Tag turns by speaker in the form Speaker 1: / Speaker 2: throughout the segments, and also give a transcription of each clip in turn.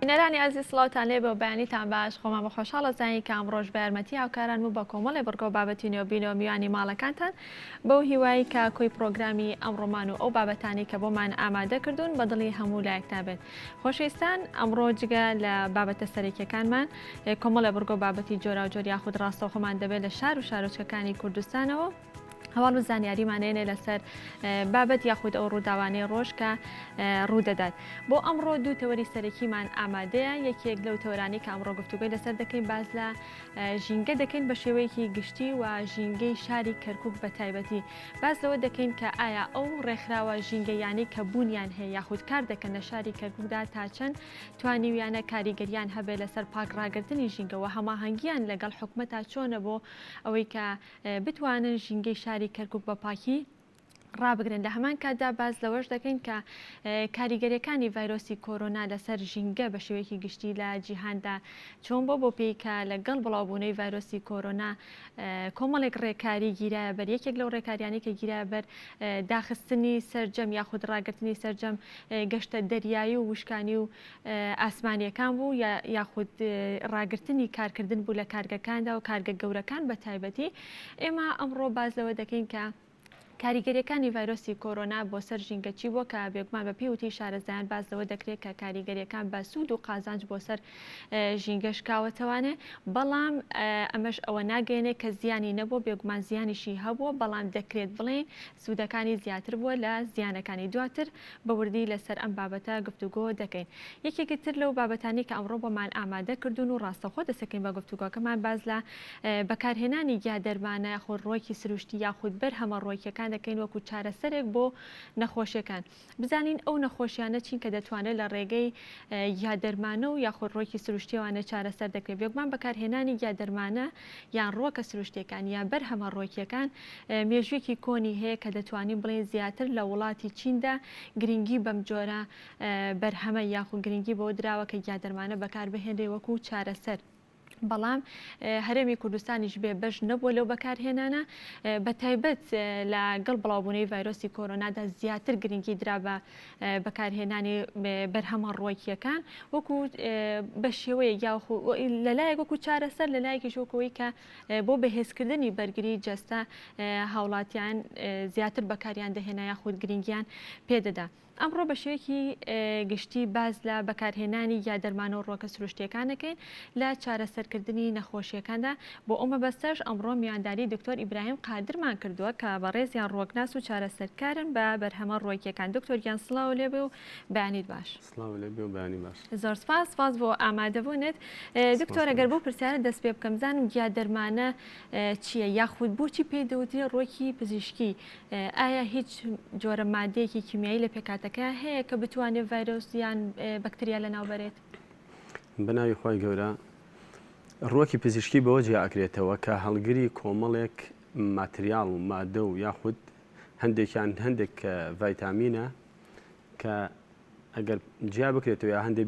Speaker 1: بینەرانی ئازیز سڵاوتان لێبێ و بەیانیتان باش، خۆمان بە خۆشحاڵ ئەزانین کە ئەمڕۆش بە یارمەتی هاوکارانم و بە کۆمەڵێ بڕگە و بابەتی نوێ بینەوە میوانی ماڵەکانتان بەو هیوای کە کۆی پڕۆگرامی ئەمڕۆمان و ئەو بابەتانەی کە بۆمان ئامادە کردوون بە دڵی هەموو لایەکتان بێت. خۆشەویستان ئەمڕۆ جگە لە بابەتە سەرەکیەکانمان کۆمەڵێ بڕگە و بابەتی جۆراوجۆر یاخود ڕاستەوخۆمان دەبێت لە شار و شارۆچکەکانی کوردستانەوە هەواڵ و زانیاریمان هێنێ لەسەر بابەت یاخود ئەو ڕووداوانەی ڕۆژ کە ڕوودەدات. بۆ ئەمڕۆ دوو تەوەری سەرەکیمان ئامادەیە، یەکێک لەو تەوەرانەی کە ئەمڕۆ گفتوگۆی لەسەر دەکەین باس لە ژینگە دەکەین بە شێوەیەکی گشتی و ژینگەی شاری کەرکوک بە تایبەتی. باس لەوە دەکەین کە ئایا ئەو ڕێکخراوە ژینگەییانەی کە بوونیان هەیە یاخود کار دەکەن لە شاری کەرکوکدا تا چەند توانیویانە کاریگەریان هەبێت لەسەر پاک ڕاگرتنی ژینگە و هەماهەنگیان لەگەڵ حکومەتا چۆنە بۆ ئەوەی کە بتوانن ژینگەی شاری کەرکوک بە پاکی ڕابگرن، لە هەمان کاتدا باس لەوەش دەکەین کە کاریگەریەکانی ڤایرۆسی کۆرۆنا لەسەر ژینگە بە شێوەیەکی گشتی لە جیهاندا چۆن بۆ بۆ پێی کە لەگەڵ بڵاوبوونەوەی ڤایرۆسی کۆرۆنا کۆمەڵێک ڕێکاری گیرایە بەر یەکێک لەو ڕێکاریانی کە گیرایە بەر داخستنی سەرجەم یاخود ڕاگرتنی سەرجەم گەشتە دەریایی و وشکانی و ئاسمانیەکان بوو یاخود ڕاگرتنی کارکردن بوو لە کارگەکاندا و کارگە گەورەکان بە تایبەتی ئێمە ئەمڕۆ باس لەوە دەکەین کە کاریگەریەکانی ڤایرۆسی کۆرۆنا بۆ سەر ژینگە چی بووە کە بێگومان بە پێی وتەی شارەزایان باس لەوە دەکرێت کە کاریگەریەکان بە سوود و قازانج بۆ سەر ژینگە شکاوەتەوانێ بەڵام ئەمەش ئەوە ناگەیەنێت کە زیانی نەبووە بێگومان زیانیشی هەبووە بەڵام دەکرێت بڵێین سوودەکانی زیاتر بووە لە زیانەکانی دواتر بە وردی لەسەر ئەم بابەتە گفتوگۆ دەکەین. یەکێکی تر لەو بابەتانەی کە ئەمڕۆ بۆمان ئامادە کردوون و ڕاستەوخۆ دەستەکەین بە گفتوگۆکەمان باس لە بەکارهێنانی گیا دەرمانە یاخود ڕوەکی سروشتی یاخود بەرهەمە ڕوەکیەکان دەکەین وەکو چارەسەرێک بۆ نەخۆشیەکان. بزانین ئەو نەخۆشیانە چین کە دەتوانرێت لە ڕێگەی گیا دەرمانە و یاخود ڕوەکی سروشتیەوانە چارەسەر دەکرێت. بێگومان بەکارهێنانی گیا دەرمانە یان ڕوەکە سروشتیەکان یان بەرهەمە ڕوەکیەکان مێژوویەکی کۆنی هەیە کە دەتوانین بڵێین زیاتر لە وڵاتی چیندا گرنگی بەم جۆرە بەرهەمە یاخود گرنگی بەوە دراوە کە گیادەرمانە بەکاربهێنرێ وەکو چارەسەر. بەڵام هەرێمی کوردستانیش بێ بەش نەبووە لەو بەکارهێنانە بە تایبەت لە گەڵ بڵاوبوونەوەی ڤایرۆسی کۆرۆنادا زیاتر گرنگی درا بە بەکارهێنانی بەرهەمە ڕوەکییەکان وەکو بە شێوەیەک یاخو لەلایەک وەکو چارەسەر لەلایەکیش وەکەوەی کە بۆ بەهێزکردنی بەرگری جەستە هاوڵاتیان زیاتر بەکاریان دەهێنا یاخود گرنگیان پێدەدا. ئەمڕۆ بە شێوەیەکی گشتی باس لە بەکارهێنانی گیادەرمانە و ڕووەکە سروشتییەکان دەکەین لە چارەسەرکردنی نەخۆشییەکاندا، بۆ ئەو مەبەستەش ئەمڕۆ میوانداری دکتۆر ئیبراهیم قادرمان کردووە کە بەڕێزیان ڕووەکناس و چارەسەرکارن بە بەرهەمە ڕووەکییەکان. دکتۆر گیان سڵاو لێبێ و بەیانیت باش.
Speaker 2: سڵاو لێبێ و بەیانی باش.
Speaker 1: زۆر سپاس، سپاس بۆ ئامادەبوونت. دکتۆر ئەگەر بەو پرسیارە دەست پێ بکەم، بزانم گیادەرمانە چییە یاخود بۆچی پێی دەوترێ ڕووەکی پزیشکی؟ ئایا هیچ جۆرە مادەیەکی کیمیایی لە پێکهاتەکەیا هەیە کە بتوانێت ڤایرۆس یان بەکتریا لەناوبەرێت؟
Speaker 2: بەناوی خوای گەورە ڕووەکی پزیشکی بەوە جیا ئەکرێتەوە کە هەڵگری کۆمەڵێک ماتریاڵ و مادە و یاخود هەندێکیان هەندێک ڤایتامینە کە ئەگەر جیا بکرێتەوە یا هەندێک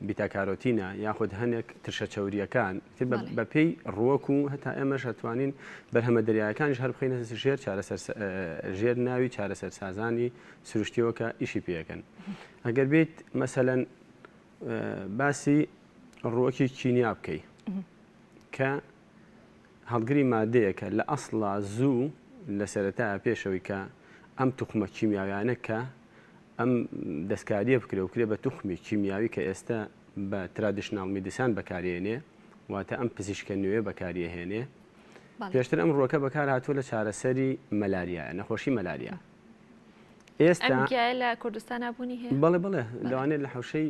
Speaker 2: بیتاکارۆتینە یاخود هەنێک ترشە چەورییەکان بە پێی ڕووەک و هەتا ئێمەش هەتوانین بەرهەمە دەریایەکانیش هەر بخەینە ژێر چارەسەر ژێر ناوی چارەسەرسازانی سروشتیەوە کە ئیشی پێەکەن ئەگەر بیت مەسەلەن باسی ڕووەکی کینیا بکەی کە هەڵگری مادەیەکە لە ئەسڵا زوو لە سەرەتایە پێشەوەی کە ئەم توخمە کیمیاویانە کە ئەم دەستکاریە بکرێ و کرێ بە توخمی کیمیاوی کە ئێستا بە traditional medicine بەکارێنێ واتە ئەم پزیشکە نوێ بەکاریەهێنێ پێشتر ئەم ڕووەکە بەکار هاتووە لە چارەسەری مەلاریایە نەخۆشی مەلاریا
Speaker 1: ئێستا لە کوردستان بوونی هەیە
Speaker 2: بەڵێ بەڵێ لەوانەیە لە حوشەی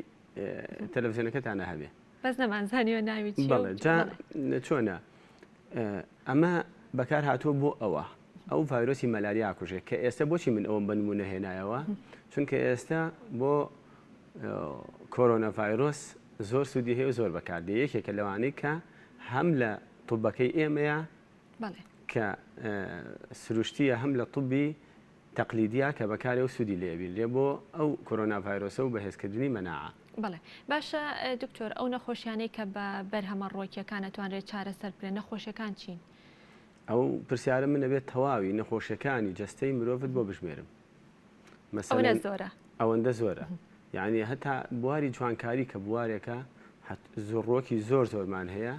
Speaker 2: تەلەڤزیۆنەکەتانە هەبێ
Speaker 1: بەس نەمانزانیوە ناوی چیە
Speaker 2: بەڵێ جا چۆنە ئەمە بەکار هاتووە بۆ ئەوە ئەو ڤایرۆسی مەلاریا کوژێت کە ئێستا بۆچی من ئەوم بە نمونە هێنایەوە چونکە ئێستا بۆ کۆرۆنا ڤایرۆس زۆر سوودی هەیە و زۆر بەکاردێ یەکێکە لەوانەی کە هەم لە طبەکەی ئێمەیە کە سروشتیە هەم لە طبی تەقلیدیە کە بەکارێ و سوودی لێ بینرێ بۆ ئەو کۆرۆنا ڤایرۆسە و بەهێزکردنی مەناعە.
Speaker 1: بەڵێ باشە دکتۆر ئەو نەخۆشیانەی کە بە بەرهەمە ڕووەکیەکان ئەتوانرێت چارەسەر بکرێن نەخۆشیەکان چین؟
Speaker 2: ئەو پرسیارە من ئەبێت تەواوی نەخۆشیەکانی جەستەی مرۆڤت بۆ بژمێرم
Speaker 1: ئەوەنە زۆرە؟
Speaker 2: ئەوەندە زۆرە. یعنی هەتا بواری جوانکاری کە بوارێکە ڕوەکی زۆر زۆرمان هەیە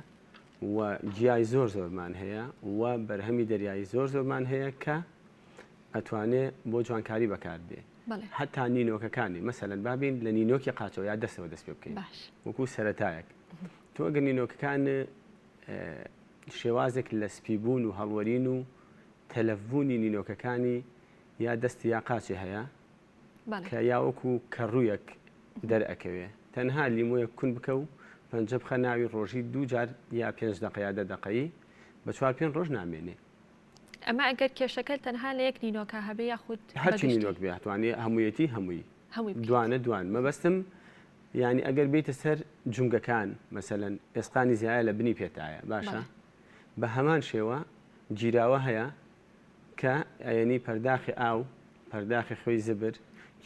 Speaker 2: و گیای زۆر زۆرمان هەیە و بەرهەمی دەریایی زۆر زۆرمان هەیە کە ئەتوانێ بۆ جوانکاری بەکاربێ هەتا نینۆکەکانی مەسەلەن بابین لە نینۆکی قاچەوە یا دەستەوە دەست پێ بکەین وەکو سەتایەک تۆ ئەگەر نینۆکەکان شێوازێک لە سپیبوون و هەڵوەرین و تەلەفبوونی نینۆکەکانی یا دەستی یا قاچی هەیە کە یا وەکو کەڕوویەک دەرئەکەوێ تەنها لیمۆیەک کون بکە و پەنجە بخە ناوی ڕۆژی دوو جار یا پێنج دەقە یا دە دەقەیی بە چوار پێنج ڕۆژ نامێنێ.
Speaker 1: ئەمە ئەگەر کێشەکە تەنها لە یەک نینۆکا هەبێ یاخود بە
Speaker 2: هەرچی
Speaker 1: گشتی؟
Speaker 2: نینۆک بێ ئەتوانێ هەموویەتی هەمووی
Speaker 1: هەمووی بکەیت.
Speaker 2: دوانە دوان مەبەستم یانی ئەگەر بێیتە سەر جومگەکان مەسەلەن ئێسقانی زیایە لە بنی پێتایە باشە
Speaker 1: بەڵێ.
Speaker 2: بە هەمان شێوە گیراوە هەیە کە ئەیەنی پەرداخی ئاو، پەرداخی خوێی زبر،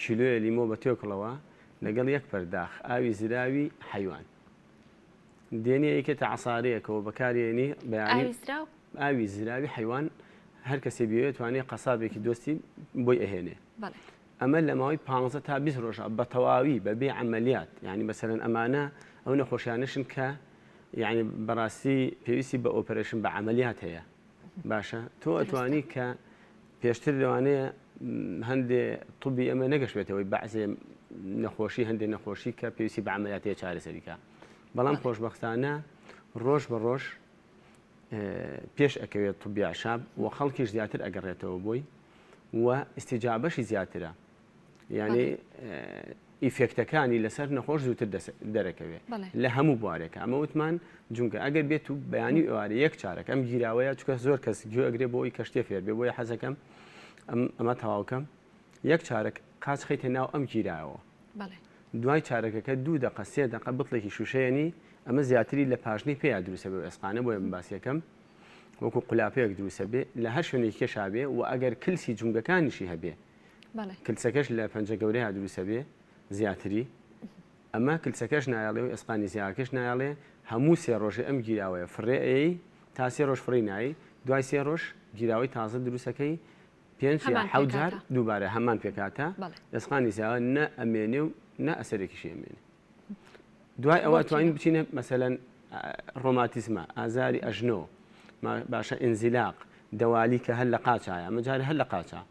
Speaker 2: کیلۆیە لیمۆ بە تێکڵەوە لەگەڵ یەک پەرداخ ئاوی زراوی حەیوان. دێنی ئەیکەیتە عەسارەیەکەوە بەکارێنی بەیانی.
Speaker 1: ئاوی زراو؟
Speaker 2: ئاوی زراوی حەیوان هەر کەسێ بیەوێ توانێ قەسابێکی دۆستی بۆی ئەهێنێ.
Speaker 1: بەڵێ.
Speaker 2: ئەمە لە ماوەی 15 تا 20 ڕۆژە بە تەواوی بە بێ عەمەلیات یانی مەسەلەن ئەمانە ئەو نەخۆشیانەشن کە یانی بەڕاستی پێویستی بە ئۆپەرەیشن بە عەمەلیات هەیە. باشە تۆ ئەتوانی کە پێشتر لەوانەیە هەندێ طبی ئەمە نەگەشتێتەوەی بەعزێ نەخۆشی هەندێ نەخۆشی کە پێویستی بە عملیاتەیە چارەسەریکە بەڵام خۆشببختانە ڕۆژ بە ڕۆژ پێش ئەکەوێت طبی عشاب و خەڵکیش زیاتر ئەگەڕێتەوە بۆی و ئیسیجابەشی زیاترە یعنی ئیفێکتەکانی لەسەر نەخۆش زووتر دەرەکەوێ لە هەموو بوارێکە ئەمە وتمان جونکە ئەگەر بێت و بەیانی ئێوارە یەک چارەک ئەم گیراوەیە چکە زۆر کەس گوێ ئەگرێ بۆ ئەوی کەشتێ فێر بێ بۆیە حەزەکەم ئەمە تەواوکەم یەک چارەک قاچ خەیتە ناو ئەم گیراوە دوای چارەکەکە دوو دقە سێ دقە بتڵێکی شوشەیەنی ئەمە زیاتری لە پاژنەی پێیا دروستە بێ ئێسقانە بۆیە من باسیەکەم وەکو قولاپەیەک دروستە بێ لە هەر شوێنێکی کێشا بێ و ئەگەر کلسی جومگەکانیشی هەبێ کلسەکەش لە پەنجە گەورەیا دروستە بێ زیاتری ئەمە کلسەکەش نایەڵێ و ئێسقانی زیاکەش نایەڵێ هەموو سێ ڕۆژێ ئەم گیراوەیە فڕێ ئەیەی تا سێ ڕۆژ فڕی نایی دوای سێ ڕۆژ گیراوەی تازە دروستەکەی پێنج یا حەوت جار دووبارە هەمان پێکهاتە ئێسقانی زیاوە نە ئەمێنێ و نە ئەسەرێکیشی ئەمێنێ دوای ئەوە توانین بچینە مەسەلەن ڕۆماتیزمە ئازاری ئەژنۆ باشە ئینزیلاق دەوالی کە هەر لە قاچایە ئەمە جارە هەر لە قاچە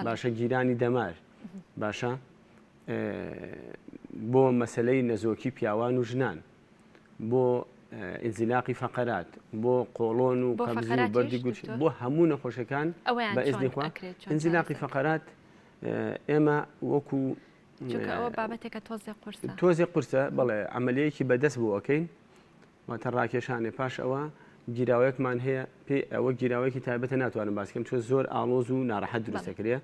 Speaker 2: باشە گیرانی دەمار باشە بۆ مەسلەی نەزۆکی پیاوان و ژنان بۆ ئینزیلاقی فەقەرات بۆ قۆڵۆن و قەبزی و بەردی گورچ بۆ هەموو نەخۆشەکان بە ئێزنی خوا ئینزیلاقی فەقەرات ئێمە وەکو
Speaker 1: چونکە ئەوە بابەتێکە تۆزێ قورسە.
Speaker 2: تۆزێ قورسە بەڵێ عەمەلیەیەکی بەدەست بۆ ئەکەین واتە ڕاکێشانێ پاش ئەوە گیراوەیەکمان هەیە پێی ئەوە گیراوەیەکی تایبەتە ناتوانم باس کەم چون زۆر ئاڵۆز و ناڕەحەت دروست دەکرێ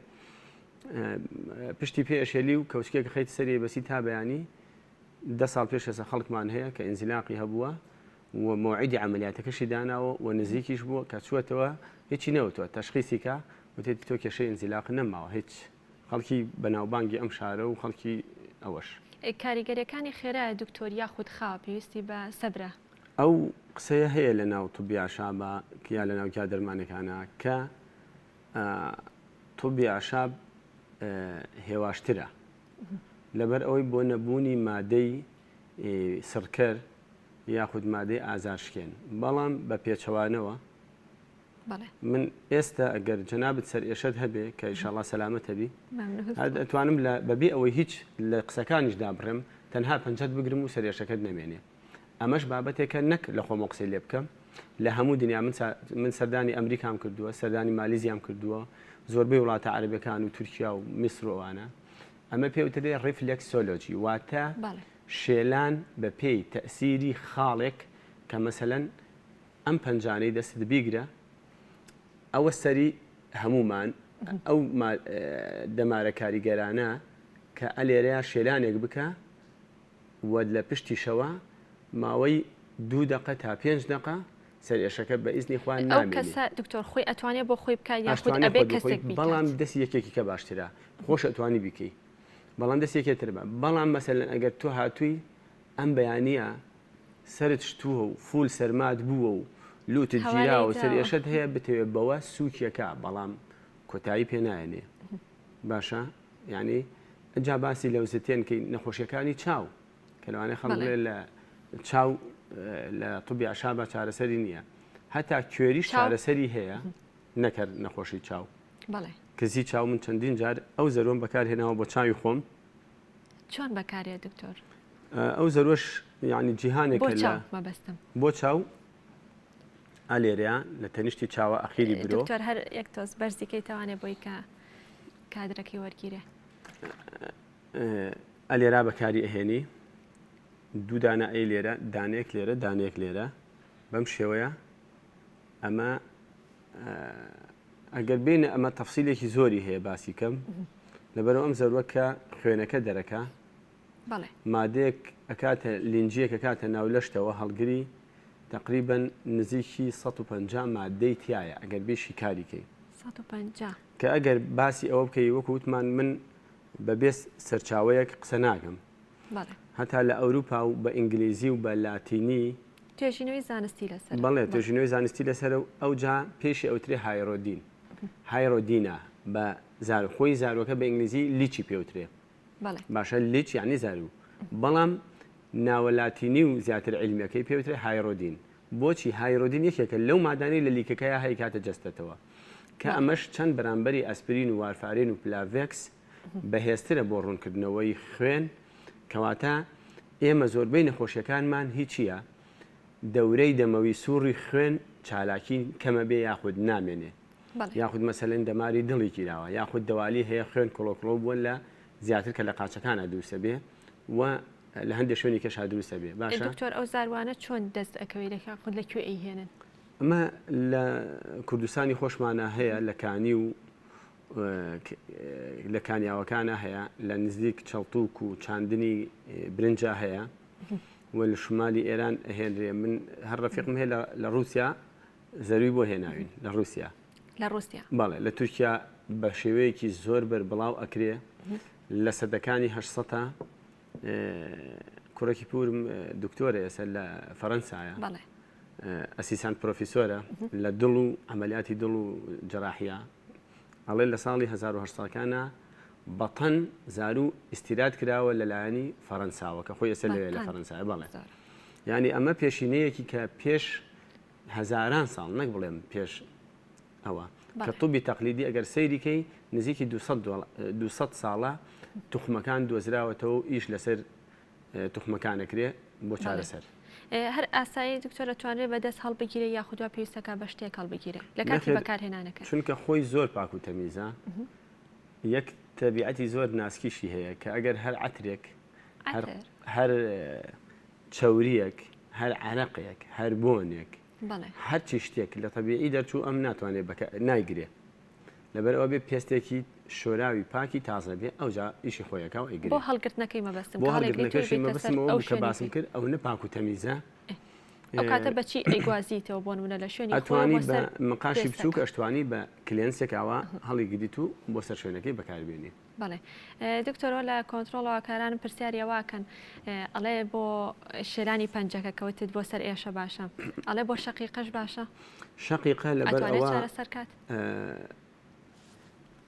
Speaker 2: پشتی پێ ئەشێلی و کەوچکێک خەیت سەری بەسی تا بەیانی ده ساڵ پێش ئێستا خەڵکمان هەیە کە ئینزیلاقی هەبووە و مەوعیدی عەمەلیاتەکەشی داناوە و نزیکیش بووە کە چووەتەوە هیچی نەوتووە تەشخیسی کە وتێتی تۆ کێشەی ئینزیلاق نەماوە هیچ خەڵکی بەناوبانگی ئەم شارە و خەڵکی ئەوەش.
Speaker 1: کاریگەریەکانی خێرایە دکتۆر یاخود خاوە پێویستی بە سەبرە؟
Speaker 2: ئەو قسەیە هەیە لە ناو طبی اعشابا یا لە ناو گیا دەرمانەکانا کە طبی اعشاب هێواشترە لەبەر ئەوەی بۆ نەبوونی مادەی سڕکەر یاخود مادەی ئازارشکێن بەڵام بە پێچەوانەوە من ئێستا ئەگەر جەنابت سەرئێشەت هەبێ کە ئیشاڵا سەلامەت هەبی ئەتوانم لە بەبێ ئەوەی هیچ لە قسەکانیش دابڕێم تەنها پەنجەت بگرم و سەرئێشەکەت نەمێنێ ئەمەش بابەتێکە نەک لە خۆمەوە قسەی لێ بکەم لە هەموو دنیا من من سەردانی ئەمریکام کردووە سەردانی مالیزیام کردووە زۆربەی وڵاتە عەرەبەکان و تورکیا و میسر و ئەوانە ئەمە پێوترێ ڕیفلێکسۆلۆجی واتە شێلان بە پێی تەسیری خاڵێک کە مەسەلەن ئەم پەنجانەی دەستت بیگرە ئەوە سەری هەموومان ئەو دەمارە کاریگەرانە کە ئەلێرەیە شێلانێک بکە و لە پشتیشەوە ماوەی دوو دقە تا پێنج دقە سەرئێشەکە بە ئیزنی خوا
Speaker 1: ئەو کەسە دکتۆر خۆی ئەتوانێ بۆ خۆی بکات یاخود ئەبێ کەسێک بیکات
Speaker 2: بەڵام دەستی یەکێکی کە باشترە خۆش ئەتوانی بیکەی بەڵام دەست یەکێ تر بە بەڵام مەسەلەن ئەگەر تۆ هاتووی ئەم بەیانیە سەرت شتووە و فول سەرمات بووە و لوتت گیراوە و سەرئێشەت هەیە بتەوێت بەوە سووکیەکە بەڵام کۆتایی پێ نایەنێ باشە یعنی. ئەجا باسی لەوزتێن کەی نەخۆشیەکانی چاو کە لەوانەیە خەڵک بڵێ لە چاو لە طبی عشابە چارەسەری نییە هەتا کوێریش چارەسەری هەیە نەکەر نەخۆشی چاو کزی چاو من چەندین جار ئەو زەرۆم بەکارهێناوە بۆ چاوی خۆم
Speaker 1: چۆن بەکارێ دکتۆر
Speaker 2: ئەو زەرۆش یعنی جیهانێک
Speaker 1: بۆ چاو مەبەستم
Speaker 2: بۆ چاو ئالێرەیە لە تەنیشتی چاوە ئەخیری برۆ
Speaker 1: دکتۆر هەر یەک تۆز بەرزیکەی توانێ بۆی کە کادرەکەی وەرگیرێ.
Speaker 2: ئە لێرا بەکاری ئەهێنی دوو دانە ئەی لێرە دانەیەک لێرە دانەیەک لێرە بەم شێوەیە ئەمە ئەگەر بینە ئەمە تەفسیلێکی زۆری هەیە باسی کەم لەبەرەوە ئەم زەروە کە خوێنەکە دەرەکە مادەیەک ئەکاتە لینجیەک ئەکاتە ناو لەشتەوە هەڵگری تقریبا نزیکی 150 مادەی تایە ئەگەر بێ شیکاری کەی
Speaker 1: 150
Speaker 2: کە ئەگەر باسی ئەوە بکەی وەکو وتمان من بە بێ سەرچاوەیەک قسە ناکەم هەتا لە ئەوروپا و بە ئینگلیزی و بە لاتینی
Speaker 1: توێژینەوەی زانستی لەسەر
Speaker 2: بەڵێ توێژینەوەی زانستی لەسەر و ئەوجا پێشی ئەوترێ hirudin hirudin ە بە زار خۆی زارۆکە بە ئینگلیزی leech ی پێوترێ باشە leech یعنی زارو بەڵام ناوە لاتینی و زیاتر عیلمیەکەی پێوترێ hirudin بۆچی hirudin یەکێکە لەو مادانەی لە لیکەکەیا هەیکاتە جەستەتەوە کە ئەمەش چەند بەرامبەری ئەسپرین و وارفارین و پلاڤێکس بەهێزترە بۆ ڕوونکردنەوەی خوێن کەواتە ئێمە زۆربەی نەخۆشیەکانمان هی چییە؟ دەورەی دەمەوی سوڕی خوێن چالاکی کەمە بێ یاخود نامێنێ یاخود مەسەلەن دەماری دڵی گیراوە یاخود دەوالی هەیە خوێن کڵۆکڵۆ بووە لە زیاتر کە لە قاچەکانە دروستە بێ و لە هەندێک شوێنی کەشا دروستە بێ
Speaker 1: باشە دکتۆر ئەو زاروانە چۆن دەست ئەکەوێت لە خود لە کوێ ئەیهێنن؟
Speaker 2: ئەمە لە کوردستانی خۆشمانە هەیە لە کانی و لە کانیاوەکانە هەیە لە نزیک چەڵتوک و چاندنی برنجا هەیە و لە شمالی ئێران ئەهێنرێ من هەر ڕەفیقم هەیە لە رووسیا زەروی بۆ هێناوین لە رووسیا
Speaker 1: لە رووسیا
Speaker 2: بەڵێ لە تورکیا بە شێوەیەکی زۆر بەر بڵاو ئەکرێ لە سەدەکانی هەشتسەتا کوڕێکی پورم دکتۆرە ئێستا لە فەرەنسایە ئەسیسان پرۆفیسۆرە لە دڵ و عملیاتی دڵ و جەراحە ئەڵێ لە ساڵی 1970ەکانە بەتەن زارو ئیسیرات کراوە لەلایەنی فەرەنساوە کە خۆی ئێستا لەوێ لە فەرەنسای بەڵێ ینی ئەمە پێشینەیەکی کە پێش هەزاران ساڵ نەک بڵێم پێش ئەوە کە طبی تەقلیدی ئەگەر سەیری کەی نزیکی 200 ساڵە توخمەکان دۆزراوەتەوە و ئیش لەسەر توخمەکانەکرێ بۆ چارەسەر.
Speaker 1: هەر ئاسایی دکتۆر ئەتوانرێ بە دەست هەڵبگیرێ یاخود وا پێویستەکە بە شتێک هەڵبگیرێ لە کاتی بەکارهێنانەکە؟
Speaker 2: چونکە خۆی زۆر پاک و تەمیزە یەک تەبیعەتی زۆر ناسکیشی هەیە کە ئەگەر هەر عەترێک هەر چەوریەک هەر عەرەقێک هەر بۆنێک هەرچی شتێک لە تەبیعی دەرچوو ئەم ناتوانێت بەکە نایگرێ لەبەر ئەوە بێ پێستێکی شۆراوی پاکی تازە بێ ئەوجا ئیشی خۆیەکە و ئەیگرێ
Speaker 1: بۆ هەڵگرتنەکەی مەبەستم
Speaker 2: بۆ هەڵگرتنەکەشی مەبەستم ئەوە بوو کە باسم کرد ئەونە پاک و تەمیزە
Speaker 1: ئەو کاتە بەچی ئەیگوازیتەوە بۆ نمونە لە شوێنی
Speaker 2: ئەتوانی بە مقاشی بچووک ئەشتوانی بە کلێنسێک ئاوا هەڵیگریت و بۆ سەر شوێنەکەی بەکاربێنی.
Speaker 1: بەڵێ دکتۆر لە کۆنترۆڵەوە کارانم پرسیاری ئەوە ئەکەن ئەڵێ بۆ شێرانی پەنجەکە کەوتت بۆ سەر ئێشە باشە ئەڵێ بۆ شەقیقەش باشە
Speaker 2: شەقیقە لەبەر ئەوە
Speaker 1: چارەسەر کات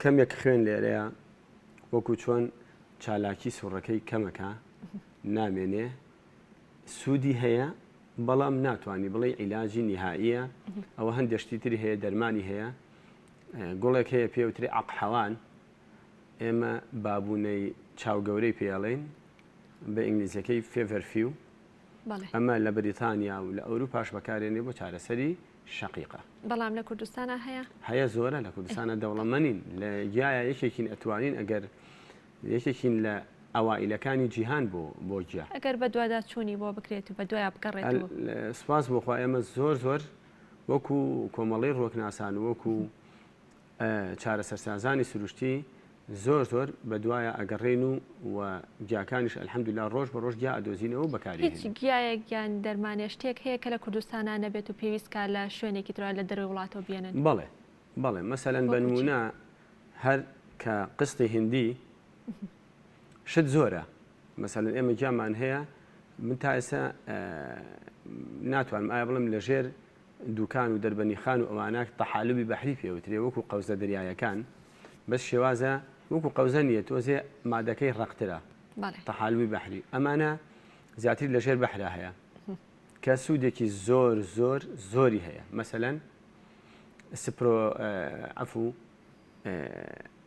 Speaker 2: کەمێک خوێن لێرەیە وەکو چۆن چالاکی سوڕەکەی کەمەکە نامێنێ سوودی هەیە بەڵام ناتوانانی بڵێ عیلاجی نیهاییە ئەوە هەندێک شتی تری هەیە دەرمانی هەیە گوڵێک هەیە پێوترێ ئەقحەوان ئێمە بابوونەی چاو گەورەی پێڵێن بە ئینگلیزیەکەی feverfew ئەمە لە بریتانیا و لە ئەوروپاش بەکارێنێ بۆ چارەسەری شەقیقە.
Speaker 1: بەڵام لە کوردستانا هەیە؟
Speaker 2: هەیە زۆرە لە کوردستانا دەوڵەمەنین لە گیایە یەکێکین ئەتوانین ئەگەر یەکێکین لە ئەوائیلەکانی جیهان بۆ بۆ گیا.
Speaker 1: ئەگەر بەدواداچوونی بۆ بکرێت و بەدوایا بگەڕێت و.
Speaker 2: سوپاس بۆ خوا ئێمە زۆر زۆر وەکو کۆمەڵەی ڕوەکناسان و وەکو چارەسەرسازانی سروشتی زۆر زۆر بەدوایا ئەگەڕێین و و گیاکانیش الحمدللە ڕۆژ بە ڕۆژ گیا ئەدۆزینەوە و بەکاری
Speaker 1: هیچ گیایەک یان دەرمانێ شتێک هەیە کە لە کوردستانا نەبێت و پێویست کا لە شوێنێکی ترەوە لە دەرەوەی وڵاتەوە بێنن؟
Speaker 2: بەڵێ بەڵێ مەسەلەن بە نموونە هەر کە قستی هندی شت زۆرە مەسەلەن ئێمە گیامان هەیە من تا ئێستا ناتوانم ئایا بڵێم لەژێر دوکان و دەربەنیخان و ئەوانە تەحالوبی بەحری پێوترێ وەکو قەوزە دەریایەکان بەس شێوازە. وەکو قەوزە نییە تۆزێ مادەکەی ڕەقترە تەحالوی بەحری ئەمانە زیاتر لەژێر بەحرا هەیە کە سوودێکی زۆر زۆر زۆری هەیە مەسەلەن سپرۆ عفو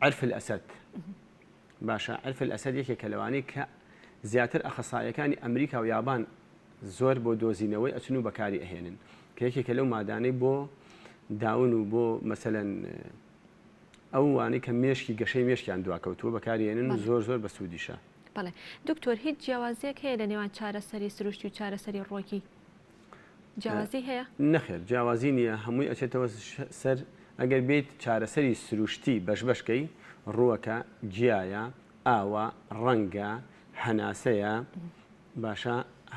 Speaker 2: عرف الأسد باشە عرف الأسد یەکێکە لەوانەی کە زیاتر ئەخەسایەکانی ئەمریکا و یابان زۆر بۆ دۆزینەوەی ئەچن و بەکاری ئەهێنن کە یەکێکە لەو مادانەی بۆ داون و بۆ مەسەلەن ئەو وانەی کە مێشکی گەشەی مێشکیان دواکەوتووە بەکاری ئەهێنن و زۆر زۆر بەسوودیشە.
Speaker 1: بەڵێ دکتۆر هیچ جیاوازیەک هەیە لە نێوان چارەسەری سروشتی و چارەسەری ڕوەکی؟ جیاوازی هەیە؟
Speaker 2: نەخێر جیاوازی نییە هەمووی ئەچێتەوە سەر ئەگەر بیت چارەسەری سروشتی بەش بەش کەی ڕووەکە گیایە ئاوە ڕەنگە هەناسەیە باشە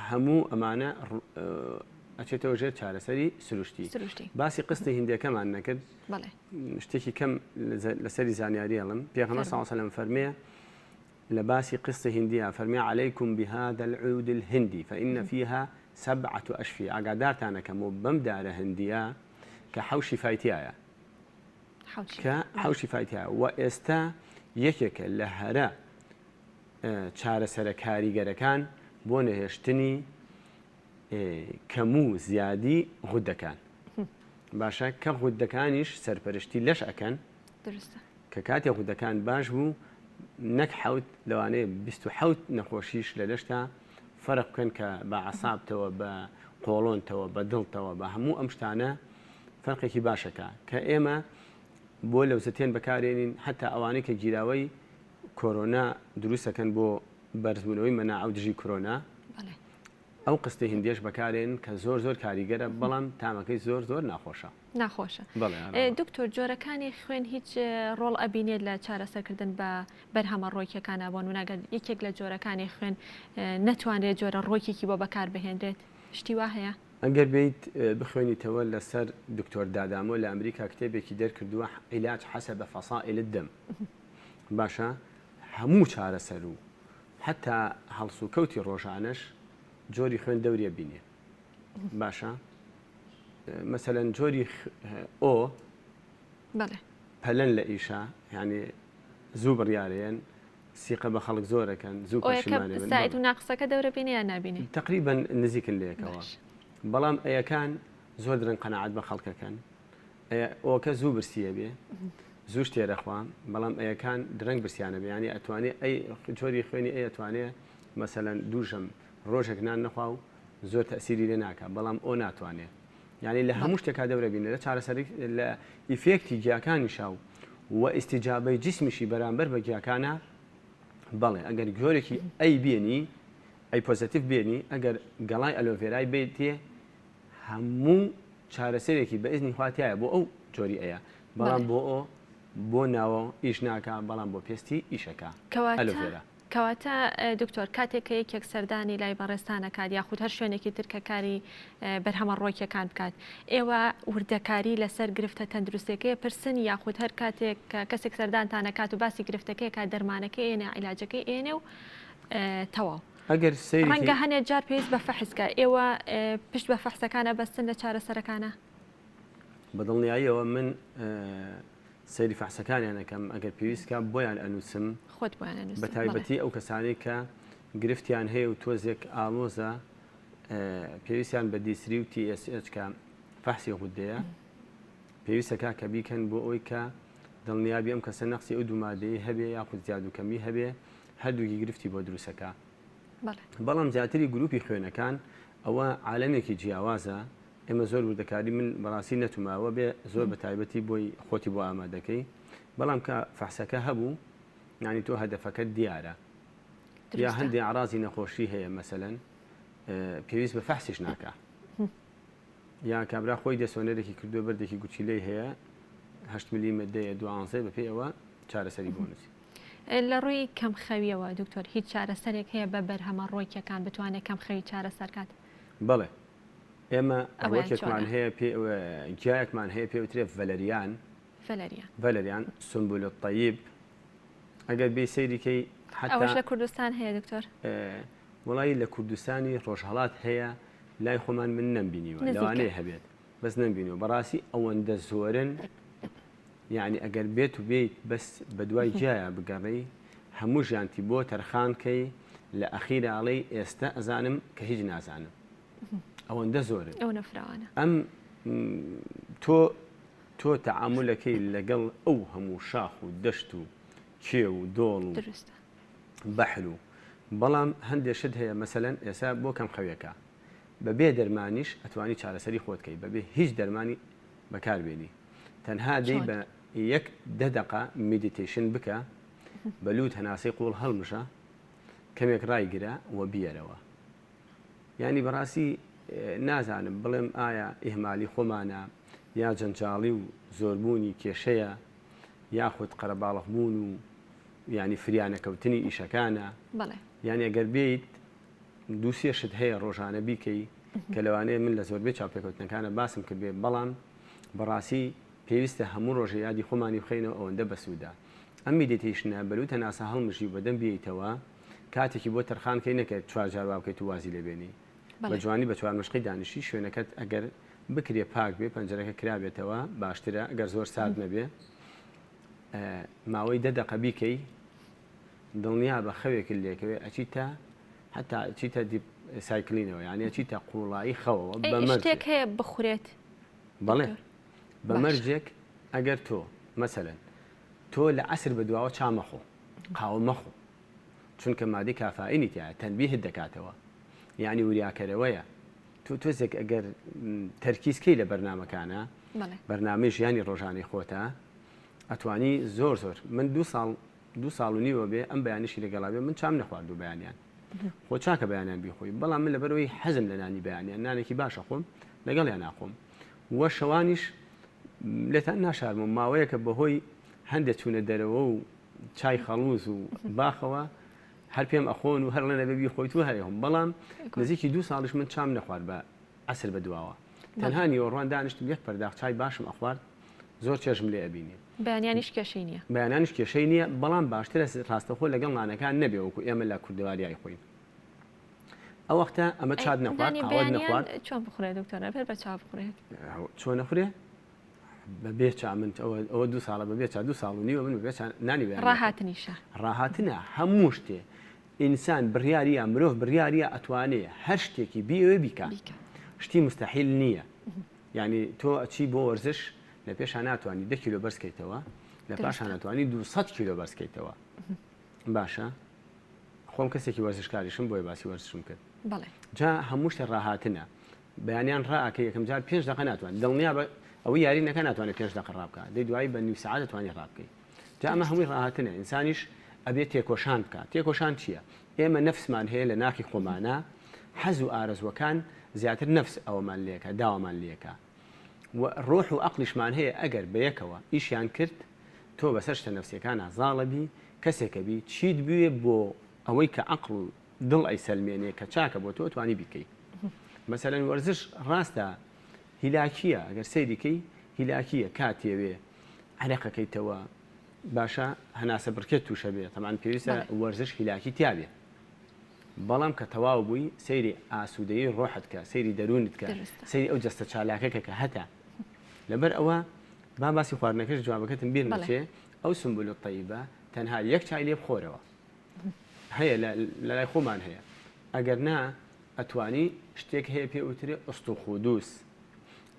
Speaker 2: هەموو ئەمانە ئەچێتەوە ژێر چارەسەری سروشتی باسی قستی هندەکەمان نەکرد شتێکی کەم لەسەری زانیاری ئەڵم پێغەمبەر صلی الله علیه و سلم فەرمێ لە باسی قسط هندیە فەرمی علیکم بهذا العود الهندی فإن فيها سبعة أشفية ئاگادارتان ئەکەم و بەم دارە هندیە کە حەو شیفای تیایە کە حەو شیفای تیایە و ئێستا یەکێکە لە هەرە چارەسەرە کاریگەرەکان بۆ نەهێشتنی کەموو زیادی غودەکان باشە کە غودەکانیش سەرپەرشتی لەش ئەکەن کە کاتێ غودەکان باش بوو نەک حوت لەوانەیە 27 نەخۆشیش لە لەشتا فەرق بکەن کە بە عسابتەوە بە قۆڵۆنتەوە بە دڵتەوە بە هەموو ئەم شتانە فەرقێکی باشەکە کە ئێمە بۆ لەوزەتێن بەکارێنین حتا ئەوانەی کە گیراوەی کۆرۆنا دروستەکەن بۆ بەرزبوونەوەی مەناعە و دژی کرۆنا ئەو قستەی هندیەش بەکارێن کە زۆر زۆر کاریگەرە بەڵام تامەکەی زۆر زۆر ناخۆشە.
Speaker 1: ناخۆشە دکتۆر جۆرەکانی خوێن هیچ ڕۆڵ ئەبینێت لە چارەسەرکردن بە بەرهەمە ڕۆکیەکانە بۆ نمونە گەر یەکێک لە جۆرەکانی خوێن نەتوانرێت جۆرە ڕۆکێکی بۆ بەکار بهێنرێت شتی وا هەیە؟
Speaker 2: ئەگەر بێیت بخوێنیتەوە لەسەر دکتۆر دادامۆ لە ئەمریکا کتێبێکی دەرکردووە علاج حسب فصائل الدم باشە هەموو چارەسەر و هەتا هەڵسوکەوتی ڕۆژانەش جۆری خوێن دەوری ئەبینێ باشە مەسەلەن جۆری ئۆ پەلەن لە ئیشە یعنی زوو بڕیارەیەن سیقە بە خەڵک زۆرەکەن زوو
Speaker 1: پەشیمانێ و ناقسەکە دەورە بینێ یان نابینێ
Speaker 2: تقریبا نزیکن لە یەکەوە بەڵام ئەیەکان زۆر درەنگ قەناعەت بە خەڵکەکەن ئۆکە زوو برسیە بێ زووش تێرەخوا بەڵام ئەیەکان درەنگ برسیانە بێ یانی ئەتوانێ ئەی جۆری خوێنی ئەی ئەتوانێ مەسەلەن دووژەم ڕۆژێک نان نەخوا و زۆر تەسیری لێ ناکە بەڵام ئۆ ناتوانێ یعنی لە هەموو شتێکا دەورە بینە لە چارەسەری لە ئیفێکتی گیاکانیشا و و ئیستیجابەی جسمیشی بەرامبەر بە گیاکانە بەڵێ ئەگەر جۆرێکی A بێنی A positive بێنی ئەگەر گەڵای ئەلۆڤێرای بێتێ هەموو چارەسەرێکی بە ئیزنی خوا تیایە بۆ ئەو جۆری ئەیە بەڵام بۆ ئۆ بۆ ناوە ئیش ناکا بەڵام بۆ پێستی ئیشەکا ئەلۆڤێرا.
Speaker 1: کەواتە دکتۆر کاتێک کە یەکێک سەردانی لای بەڕێزتان ئەکات یاخود هەر شوێنێکی تر کە کاری بەرهەمە ڕۆکیەکان بکات ئێوە وردەکاری لەسەر گرفتە تەندروستیەکەی پرسن یاخود هەر کاتێک کە کەسێک سەردانتان ئەکات و باسی گرفتەکەی ئەکات دەرمانەکەی ئێنێ عیلاجەکەی ئێنێ و تەواو.
Speaker 2: ئەگەر سەیری
Speaker 1: ڕەنگە هەنێ جار پێویست بە فەحس کە ئێوە پشت بە فەحسەکان ئەبەستن لە چارەسەرەکانە؟
Speaker 2: بە دڵنیاییەوە من سەیری فەحسەکانیان ئەکەم ئەگەر پێویست کا بۆیان ئەنووسم
Speaker 1: خۆت بۆیان ئەنووسی
Speaker 2: بە تایبەتی ئەو کەسانەی کە گرفتیان هەیە و تۆزێک ئاڵۆزە پێویستیان بە D3 و TSH کە فەحسی غودەیە پێویستەکە کە بیکەن بۆ ئەوی کە دڵنیابی ئەم کەسە نەقسی ئەو دوو مادەی هەبێ یاخود زیاد و کەمی هەبێ هەردووکی گرفتی بۆ دروستەکا بەڵام زیاتری گروپی خوێنەکان ئەوە عالەمێکی جیاوازە ئێمە زۆر وردەکاری من بەڕاستی نەتوماوە بێ زۆر بە تایبەتی بۆی خۆتی بۆ ئامادەکەی بەڵام کە فەحسەکە هەبوو یانی تۆ هەدەفەکەت دیارە یا هەندێ عرازی نەخۆشی هەیە مەسەلەن پێویست بە فەحسیش ناکە یا کابرا خۆی دەسۆنەرێکی کردووە بەردێکی گورچیلەی هەیە هەشت ملیمە دەیە دوانزەی بەپێی ئەوە چارەسەری بۆ نووسی.
Speaker 1: لە ڕووی کەم خەویەوە دکتۆر هیچ چارەسەرێک هەیە بە بەرهەمە ڕۆکیەکان بتوانێت کەم خەوی چارەسەر کات؟
Speaker 2: بەڵێ ئێمە ڕوەکێکمان هەیە پێ گیایەکمان هەیە پێ وترێ ڤەلەریان
Speaker 1: ڤەلەریان
Speaker 2: ڤەلەریان سنبول الطیب ئەگەر بێ سەیری کەی
Speaker 1: حتا ئەوەش لە کوردستان هەیە دکتۆر؟
Speaker 2: وەڵایی لە کوردستانی ڕۆژهەڵات هەیە لای خۆمان من نەمبینیوە لەوانەیە هەبێت بەس نەمبینیوە بەڕاستی ئەوەندە زۆرن. یعنی ئەگەر بێت و بێیت بەس بە دوای گیایا بگەڕێی هەموو ژیانتی بۆ تەرخان کەی لە ئەخیرا ئەڵێی ئێستە ئەزانم کە هیچ نازانم ئەوەندە زۆرن
Speaker 1: ئەوەنە فراوانە.
Speaker 2: ئەم تۆ تۆ تەعامولەکەی لەگەڵ ئەو هەموو شاخ و دەشت و کێو و دۆڵ و
Speaker 1: دروستە.
Speaker 2: بەحر و بەڵام هەندێ شت هەیە مەسەلەن ئێسا بۆ کەم خەوێکە بە بێ دەرمانیش ئەتوانی چارەسەری خۆت کەی بە بێ هیچ دەرمانی بەکار بێنی تەنها دێی
Speaker 1: چۆن؟
Speaker 2: بە یەک دە دەقە meditation بکە بە لووت هەناسەی قوڵ هەڵمژە کەمێک ڕایگرە و بیەرەوە یانی بەڕاستی نازانم بڵێم ئایا ئیهمالی خۆمانە یا جەنجاڵی و زۆربوونی کێشەیە یاخود قەرەباڵغ بوون و یانی فریا نەکەوتنی ئیشەکانە
Speaker 1: بەڵێ.
Speaker 2: یانی ئەگەر بێیت دووسێ شت هەیە ڕۆژانە بیکەی کە لەوانەیە من لە زۆربەی چاوپێکەوتنەکانە باسم کردبێ بەڵام بەڕاستی پێویستە هەموو ڕۆژێ یادی خۆمانی بخەینەوە ئەوەندە بەسوودە ئەم meditation ە بەلووت هەناسە هەڵمژی و بەدەم بیەیتەوە کاتێکی بۆ تەرخان کەی نەکە چوار جار وا بکەیت و وازی لێ بێنی بە جوانی بە چوار مشقی دانیشی شوێنەکەت ئەگەر بکرێ پاک بێ پەنجەرەکە کرابێتەوە باشترە ئەگەر زۆر سارد نەبێ ماوەی دە دەقە بیکەی دڵنیا بە خەوێکت لێکەوێ ئەچیتە حتا ئەچیتە deep cycle ینەوە یعنی ئەچیتە قوڵایی خەوەوە
Speaker 1: بە شتێک هەیە بخورێت
Speaker 2: بەڵێ بە مەرجێک ئەگەر تۆ مەسەلەن تۆ لە عەسر بە دواوە چا مەخۆ قاوە مەخۆ چونکە مادەی کافاینی تیایە تەنبیهت دەکاتەوە یعنی وریاکەرەوەیە تۆ تۆزێک ئەگەر تەرکیز کەی لە بەرنامەکانە بەرنامەی ژیانی ڕۆژانەی خۆتە ئەتوانی زۆر زۆر من دو ساڵ دو ساڵ و نیوە بێ ئەم بەیانیشی لەگەڵا بێ من چام نەخواردو بەیانیان خۆ چاکە بەیانیان بیخۆی بەڵام من لەبەرەوەی حەزم لە نانی بەیانیان نانێکی باشە خۆم لەگەڵیان ناخۆم وە شەوانیش لێتان ناشارمەوە ماوەیەکە بەهۆی هەندێک چوونە دەرەوە و چای خەڵوز و باخەوە هەر پێم ئەخۆن و هەر ڵێن ئەبێ بیخۆیت و هەرێ هەم بەڵام نزیکی دوو ساڵیش من چام نەخوارد بە عەسر بە دواوە تەنها نیوەڕوان دانیشتم یەک پەرداخ چای باشم ئەخوارد زۆر چێژم لێ ئەبینی.
Speaker 1: بەیانیانیش کێشەی نییە.
Speaker 2: بەیانیانیش کێشەی نییە بەڵام باشترە ڕاستەوخۆ لەگەڵ نانەکان نەبێ وەکو ئێمە لە کوردەواری ئەیخۆین. ئەو وەختە ئەمە چات نەخوارد
Speaker 1: نانی
Speaker 2: قاوەت
Speaker 1: بەیانیان
Speaker 2: نەخوارد.
Speaker 1: چۆن بخورێ دکتۆر ئەبێت بە چا بخورێت؟
Speaker 2: چۆن ئەخورێ؟ بە بێ چا من ئەوە ئەوە دوو ساڵە بە بێ چا دوو ساڵ و نیوە من بە بێ چا نانی بەیانی ئەخۆم.
Speaker 1: ڕاهاتنیشە.
Speaker 2: ڕاهاتنە هەموو شتێ ئینسان بڕیاریە مرۆڤ بڕیاریە ئەتوانێ هەر شتێکی بیەوێ بیکا
Speaker 1: بیکا.
Speaker 2: شتی موستەحیل نییە یانی تۆ ئەچی بۆ وەرزش لە پێشا ناتوانی دە کیلۆ بەرز کەیتەوە لە پاشان
Speaker 1: دروستە.
Speaker 2: ئەتوانی 200 کیلۆ بەرز کەیتەوە باشە خۆم کەسێکی وەرزشکاریشم بۆیە باسی وەرزشم کرد
Speaker 1: بەڵێ.
Speaker 2: جا هەموو شتێ ڕاهاتنە بەیانیان ڕائەکەی یەکەم جار پێنج دەقە ناتوانێت دڵنیا بە ئەوەی یاری نەکا ناتوانێت پێنج دەقە ڕابکا دەی دوایی بە نیو سەعات دەتوانێت ڕابکەی جا ئەمە هەمووی ڕاهاتنە ئینسانیش ئەبێ تێکۆشان بکات تێکۆشان چییە ئێمە نەفسمان هەیە لە ناخی خۆمانە حەز و ئارەزوەکان زیاتر نەفس ئەوەمان لێکە داوامان لێکە و ڕۆح و ئەقلیشمان هەیە ئەگەر بەیەکەوە ئیشیان کرد تۆ بەسەر شتە نەفسیەکانا زاڵەبی کەسێکە بی چیت بوێ بۆ ئەوەی کە عەقڵ و دڵ ئەیسەلمێنێ کە چاکە بۆ تۆ توانی بیکەی مەسەلەن وەرزش ڕاستە هیلاکیە ئەگەر سەیری کەی هیلاکیە کاتێوێ عەرەقەکەیتەوە باشە هەناسە بڕکێت تووشە بێ تەمان پێویستە وەرزش هیلاکی تیاابێ بەڵام کە تەواو بووی سەیری ئاسوودەی ڕۆحت کە سەیری دەروونت کە سەیری ئەو جەستە چالاکەکە کە هەتا لەبەر ئەوە با باسی خواردنەکەش جوابەکەتم بیر نەچێ ئەو سنبل الطیبە تەنها یەک چای لێ بخۆرەوە هەیە لە لای خۆمان هەیە ئەگەر نا ئەتوانی شتێک هەیە پێ وترێ ئوستوخودوس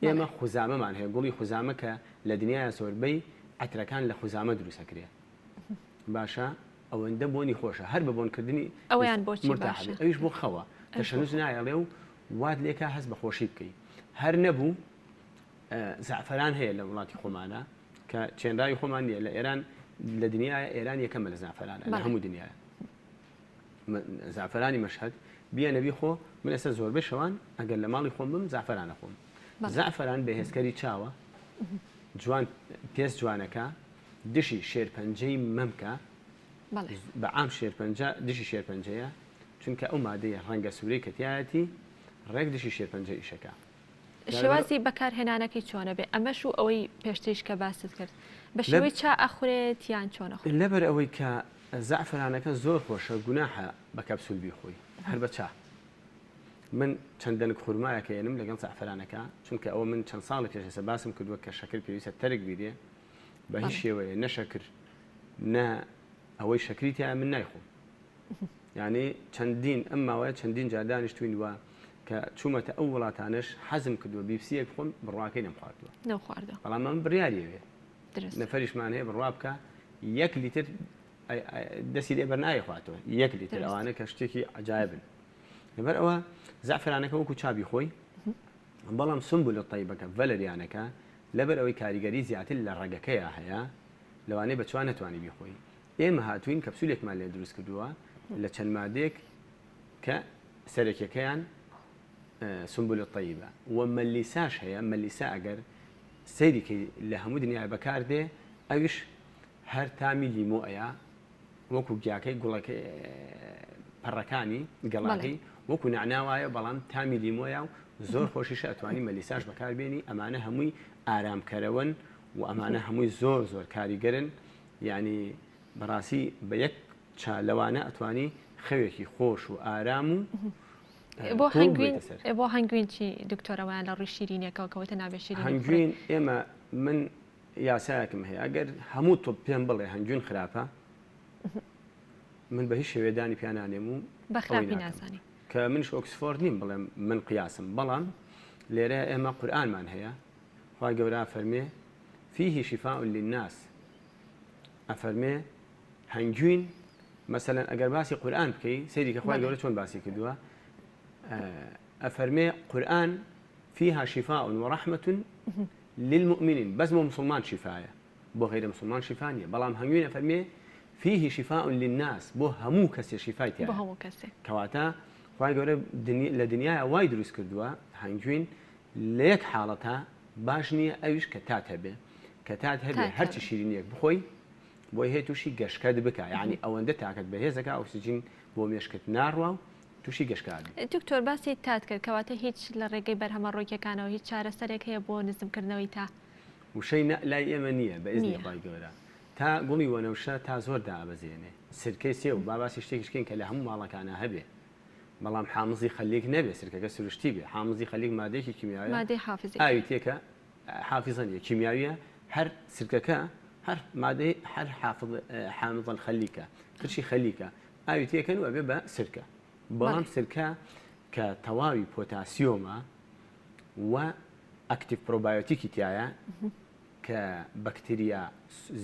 Speaker 2: ئێمە خوزامەمان هەیە گوڵی خوزامە کە لە دنیاە زۆربەی عەترەکان لە خوزامە دروستەکرێ باشە ئەوەندە بۆنی خۆشە هەر بە بۆنکردنی
Speaker 1: ئەویان بۆچی باشە
Speaker 2: ئەویش بۆ خەوە تەشەنوج نایەڵێ و وات لێکا هەست بە خۆشی بکەی هەر نەبوو زەعفەران هەیە لە وڵاتی خۆمانە کە چێنراوی خۆمان نییە لە ئێران لە دنیاە ئێران یەکەمە لە زەعفەرانە لە هەموو دنیاە زەعفەرانی مەشهەد بیە نەبی خۆ من ئێستا زۆربەی شەوان ئەگەر لە ماڵی خۆم بم زەعفەرانە خۆم زەعفەران بەهێزکەری چاوە جوان پێست جوانەکە دژی شێرپەنجەی مەمکە بە عام شێرپەنجە دژی شێرپەنجەیە چونکە ئەو مادەیە ڕەنگە سوورەی کە تایەتی ڕێک دژی شێرپەنجە ئیشەکە
Speaker 1: شێوازی بەکارهێنانەکەی چۆنە بێ ئەمەش و ئەوەی پێشتریش کە باست کرد بە شێوەی چا ئەخورێت یان چۆن ئەخورێت؟
Speaker 2: لەبەر ئەوەی کە زەعفرانەکە زۆر خۆشە گوناحە بە کەپسول بیخۆی هەر بە چا من چەند دەنک خورمایەک ئەیەنم لەگەڵ زەعفرانەکە چونکە ئەوە من چەند ساڵی پێش ئێستا باسم کردووە کە شەکر پێویستە تەرک بیرێ. بە هیچ شێوەیە نە شەکر نە ئەوەی شەکری تیایە من نایخۆم. یانی چەندین ئەم ماوەیە چەندین جار دانیشتوین و کە چوومەتە ئەو وڵاتانەش حەزم کردووە بیپسیەک بخۆم بڕواکەی نەمخواردووە.
Speaker 1: نەوخواردووە.
Speaker 2: بەڵام ئەمە بڕیاری ئەوێ. نەفەریشمان هەیە بڕوا بکە یەک لیتر دەستی لێ بەرنایخواتەوە یەک لیتر ئەوانە کە شتێکی عجایبن. لەبەر ئەوە زەعفرانەکە وەکو چابی خۆی بەڵام سنبل الطیبەکە ڤەلەریانەکە لەبەر ئەوەی کاریگەری زیاتر لە ڕەگەکەیا هەیە لەوانەیە بە چوا نەتوانی بیخۆی ئێمە هاتوین کەپسولێکمان لێ دروست کردووە لە چەند مادەیەک کە سەرەکیەکەیان سنبل الطیبە و مەلیساش هەیە مەلیسا ئەگەر سەیری کەی لە هەموو دنیای بەکاردێ ئەویش هەر تامی لیمۆ ئەیا وەکو گیاکەی گوڵەکەی پەڕەکانی گەڵاکەی وەکو نەعنا وایە بەڵام تامی لیمۆیە و زۆر خۆشیشە ئەتوانی مەلیساش بەکاربێنی ئەمانە هەمووی ئارامکەرەوەن و ئەمانە هەمووی زۆر زۆر کاریگەرن یعنی بەڕاستی بە یەک چا لەوانە ئەتوانی خەوێکی خۆش و ئارام و
Speaker 1: بۆ هەنگوین بۆ هەنگوین چی دکتۆرەوەیان لە ڕووی شیرینەکەەوە کەوتە نابێ شیرین
Speaker 2: هەنگوین ئێمە من یاسایەکم هەیە ئەگەر هەموو طب پێم بڵێ هەنگوین خراپە من بە هیچ شێوەیە دانی پیا نانێم و
Speaker 1: بە خراپی نازانی
Speaker 2: کە منش ئۆکسفۆرد نیم بڵێم من قیاسم بەڵام لێرە ئێمە قورئانمان هەیە خوای گەورە فەرمێ فيه شفاء للناس ئەفەرمێ هەنگوین مەسەلەن ئەگەر باسی قورئان بکەی سەیری کە خوای گەورە چۆن باسی کردووە ئەفەرمێ قورئان فيها شفاء ورحمة للمؤمنین بەس بۆ مسوڵمان شیفایە بۆ غەیرە مسوڵمان شیفا نیە بەڵام هەنگوین ئەفەرمێ فیه شفاء للناس بۆ هەموو کەسێ شیفای تیایە
Speaker 1: بۆ هەموو کەسێ
Speaker 2: کەواتە خوای گەورە لە دنیایا وای دروست کردووە هەنگوین لە یەک حاڵەتا باش نییە ئەویش کە تات هەبێ کە تات هەبێ هەرچی شیرینیەک بخۆی بۆی هەیە تووشی گەشکەت بکە یعنی ئەوەندە تاکەت بەهێزەکە ئۆکسجین بۆ مێشکت ناڕوا و تووشی گەشکە ئەبی.
Speaker 1: دکتۆر باسی تات کرد کەواتە هیچ لە ڕێگەی بەرهەمە ڕۆکیەکانەوە هیچ چارەسەرێک هەیە بۆ نزمکردنەوەی تا؟
Speaker 2: وشەی نە لای ئێمە نییە بە ئیزنی خوای گەورە تا گوڵی وەنەوشە تا زۆر دائەبەزێنێ سرکەی سێو با باسی شتێکیش کەین کە لە هەموو ماڵەکانا هەبێ بەڵام حامزی خەلیک نەبێ سرکەکە سروشتی بێ حامزی خەلیک مادەیەکی کیمیاویە
Speaker 1: مادەی حافزی
Speaker 2: ئاوی تێکە حافزە نییە کیمیاویە هەر سرکەکە هەر مادەی هەر حافظ حامض الخلیکە ترشی خەلیکە ئاوی تێکەن و ئەبێ بە سرکە بەڵام سرکە کە تەواوی پۆتاسیۆمە و active probiotic ی تایە کە بەکتریا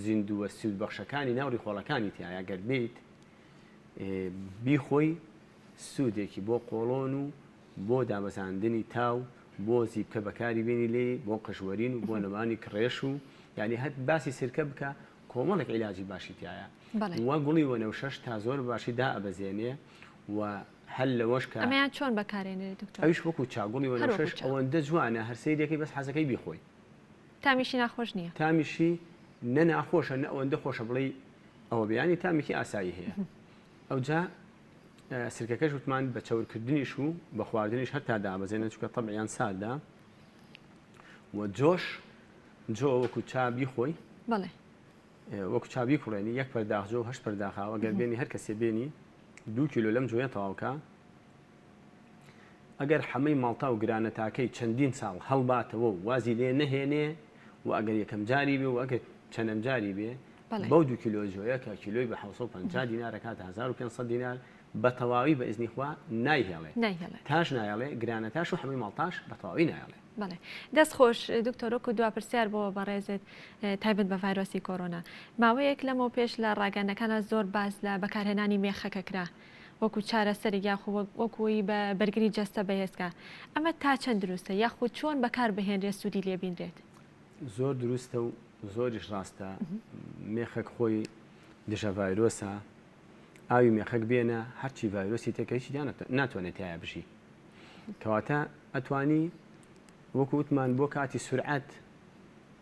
Speaker 2: زیندووە سوودبەخشەکانی ناو ڕیخۆڵەکانی تایە گەر بیت بیخۆی سوودێکی بۆ قۆڵۆن و بۆ دابەزاندنی تاو بۆ زیپکە بەکاری بێنی لێی بۆ قژوەرین و بۆ نەمانی کڕێش و یعنی هەت باسی سرکە بکە کۆمەڵێک عیلاجی باشی تیایە وە گوڵی وەنەوشەش تا زۆر باشی دائەبەزێنێ و هەر لەوەش کە
Speaker 1: ئەمەیان چۆن بەکارێنرێ دکتۆر؟
Speaker 2: ئەویش وەکو چا گوڵی وەنەوشەش ئەوەندە جوانە هەر سەیرەکەی بەس حەزەکەی بیخۆی.
Speaker 1: تامیشی ناخۆش نییە؟
Speaker 2: تامیشی نە ناخۆشە نە ئەوەندە خۆشە بڵێی ئەوە بێ یانی تامێکی ئاسایی هەیە ئەوجا سرکەکەش وتمان بە چەورکردنیش و بە خواردنیش هەر تا دابەزێنە چونکە تەبعیان ساردە و جۆش جۆ وەکو چا بیخۆی
Speaker 1: بەڵێ
Speaker 2: وەکو چا بیکوڵێنی یەک پەرداخ جۆ و هەشت پەرداخ ئاو ئەگەر بێنی هەر کەسێ بێنی دوو کیلۆ لەم جۆیە تەواوکە ئەگەر حەمەی ماڵتا و گرانەتاکەی چەندین ساڵ هەڵباتەوە و وازی لێ نەهێنێ و ئەگەر یەکەم جاری بێ و ئەگەر چەندەم جاری بێ بەو دوو کیلۆ جۆیە کە کیلۆی بە 750 دینار ئەکات 1500 دینار بە تەواوی بە ئیزنی خوا نایهێڵێ تاش نایەڵێ گرانەتاش و حەمەی ماڵتاش بە تەواوی نایەڵێ.
Speaker 1: بەڵێ دەست خۆش دکتۆر وەکو دوا پرسیار بۆ بەڕێزت تایبەت بە ڤایرۆسی کۆرۆنا ماوەیەک لەمەو پێش لە ڕاگەندنەکانا زۆر باس لە بەکارهێنانی مێخەکە کرا وەکو چارەسەرێک یاخو وەکوی بە بەرگری جەستە بەهێزکا ئەمە تا چەند دروستە یاخود چۆن بەکار بهێنرێت سوودی لێ بینرێت؟
Speaker 2: زۆر دروستە و زۆریش ڕاستە مێخەک خۆی دژە ڤایرۆسە ئاوی مێخەک بێنە هەرچی ڤایرۆسی تێکە هیچی ناتوانێت تایە بژی کەواتە ئەتوانی وەکو وتمان بۆ کاتی سورعەت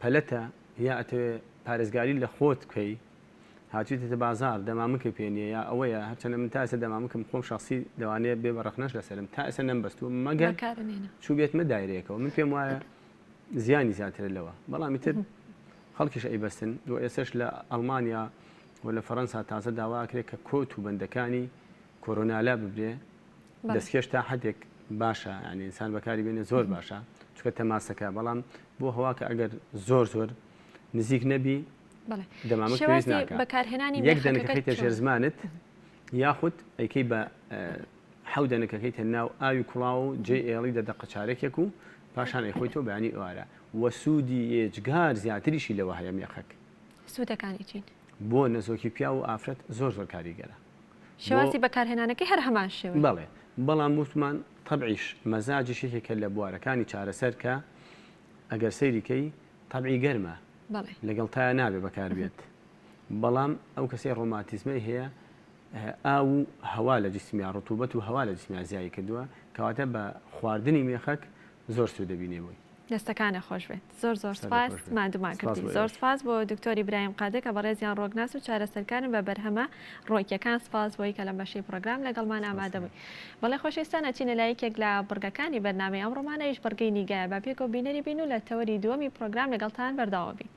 Speaker 2: پەلەتە یا ئەتەوێ پارێزگاری لە خۆت بکەی هاتویتەتە بازار دەمامکە پێ نییە یا ئەوەیە هەرچەندە من تا ئێستا دەمامکم خۆم شخصی لەوانەیە بێ بە ڕەخنەش لەسەرم تا ئێستا نەمبەستووە مەگەر چووبێتمە دایرەیەکەوە من پێم وایە زیانی زیاترە لەوە بەڵام ئیتر خەڵکیش ئەیبەستن و ئێسش لە ئەڵمانیا و لە فەرەنسا تازە داواکرێت کە کۆت و بەندەکانی کۆرۆنا لا ببرێ دەستکێش تا حەدێک باشە یانی ئینسان بەکاری بێنێ زۆر باشە چونکە تەماسەکە بەڵام بۆ هەوا کە ئەگەر زۆر زۆر نزیک نەبی دەمامک پێویست ناکا. یەک دەنکە خەیتە ژێر زمانت یاخود ئەیکەی بە حەو دەنکە کەیتە ناو ئاوی کوڵاو و جێی ئێڵی دە دەقە چارەکێک و پاشان ئەیخۆیتەوە بەیانی ئێوارە وە سوودی ئێجگار زیاتریشی لەوە هەیە مێخەک.
Speaker 1: سوودەکانی چین؟
Speaker 2: بۆ نەزۆکی پیاو و ئافرەت زۆر زۆر کاریگەرە.
Speaker 1: شێوازی بەکارهێنانەکەی هەر هەمان شێوەیە.
Speaker 2: بەڵێ بەڵام وتمان تەبعیش مەزاجیش یەکێکە لە بوارەکانی چارەسەر کە ئەگەر سەیری کەی تەبعی گەرمە لەگەڵ تایا نابێ بەکار بێت بەڵام ئەو کەسەی ڕۆماتیزمەی هەیە ئاو و هەوا لە جسمیا ڕتوبەت و هەوا لە جسمیا زیای کردووە کەواتە بە خواردنی مێخەک زۆر سوود دەبینێ بۆی.
Speaker 1: دەستەکانت خۆش بێت زۆر زۆر سپاس ماندوومان کردی زۆر سپاس بۆ دکتۆر ئیبراهیم قادر کە بەڕێزیان ڕۆکناس و چارەسەرکارن بە بەرهەمە ڕۆکیەکان سپاس بۆی کە لەم بەشەی پڕۆگرام لەگەڵمان ئامادە بووی بەڵێ خۆشەویستان ئەچینە لای یەکێک لە بڕگەکانی بەرنامەی ئەمڕۆمان ئەویش بڕگەی نیگایە با پێکەوە بینەری بین و لە تەوەری دووەمی پڕۆگرام لەگەڵتان بەردەوام بین.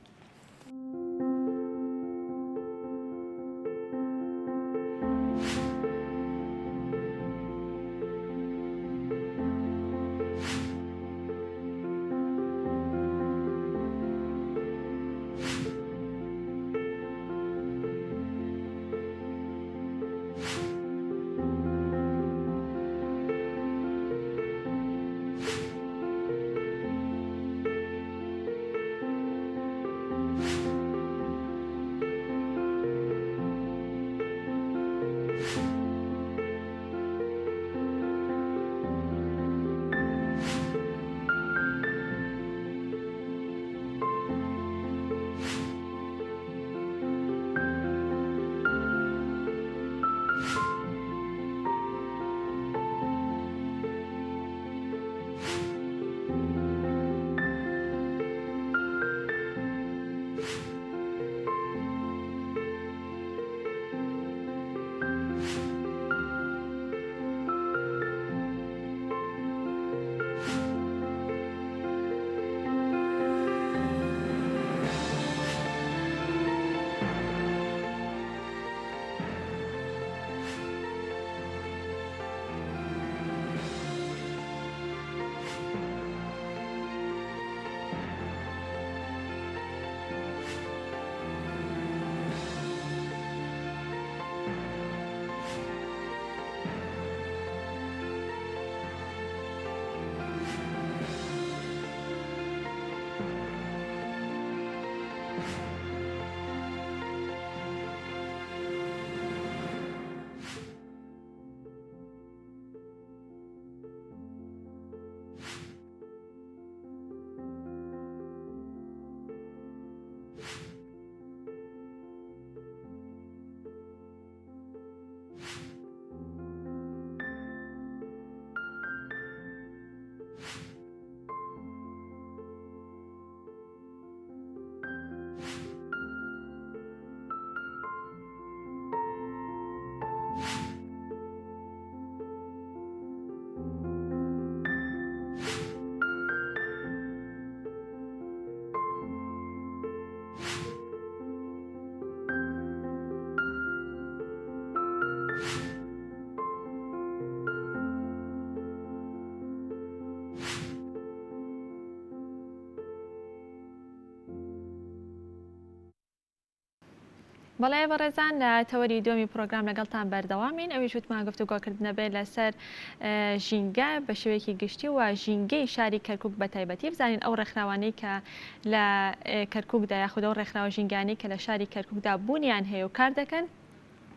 Speaker 1: بەڵێ بەڕێزان لە تەوەری دووەمی پرۆگرام لەگەڵتان بەردەوامین ئەویش وتمان گفتوگۆکردنە بێت لەسەر ژینگە بە شێوەیەکی گشتی و ژینگەی شاری کەرکک بە تایبەتی بزانین ئەو ڕێکخراوانەی کە لە کەرککدا یاخود ئەو ڕێکخراوە ژینگانی کە لە شاری کەرککدا بوونیان هەیە و کار دەکەن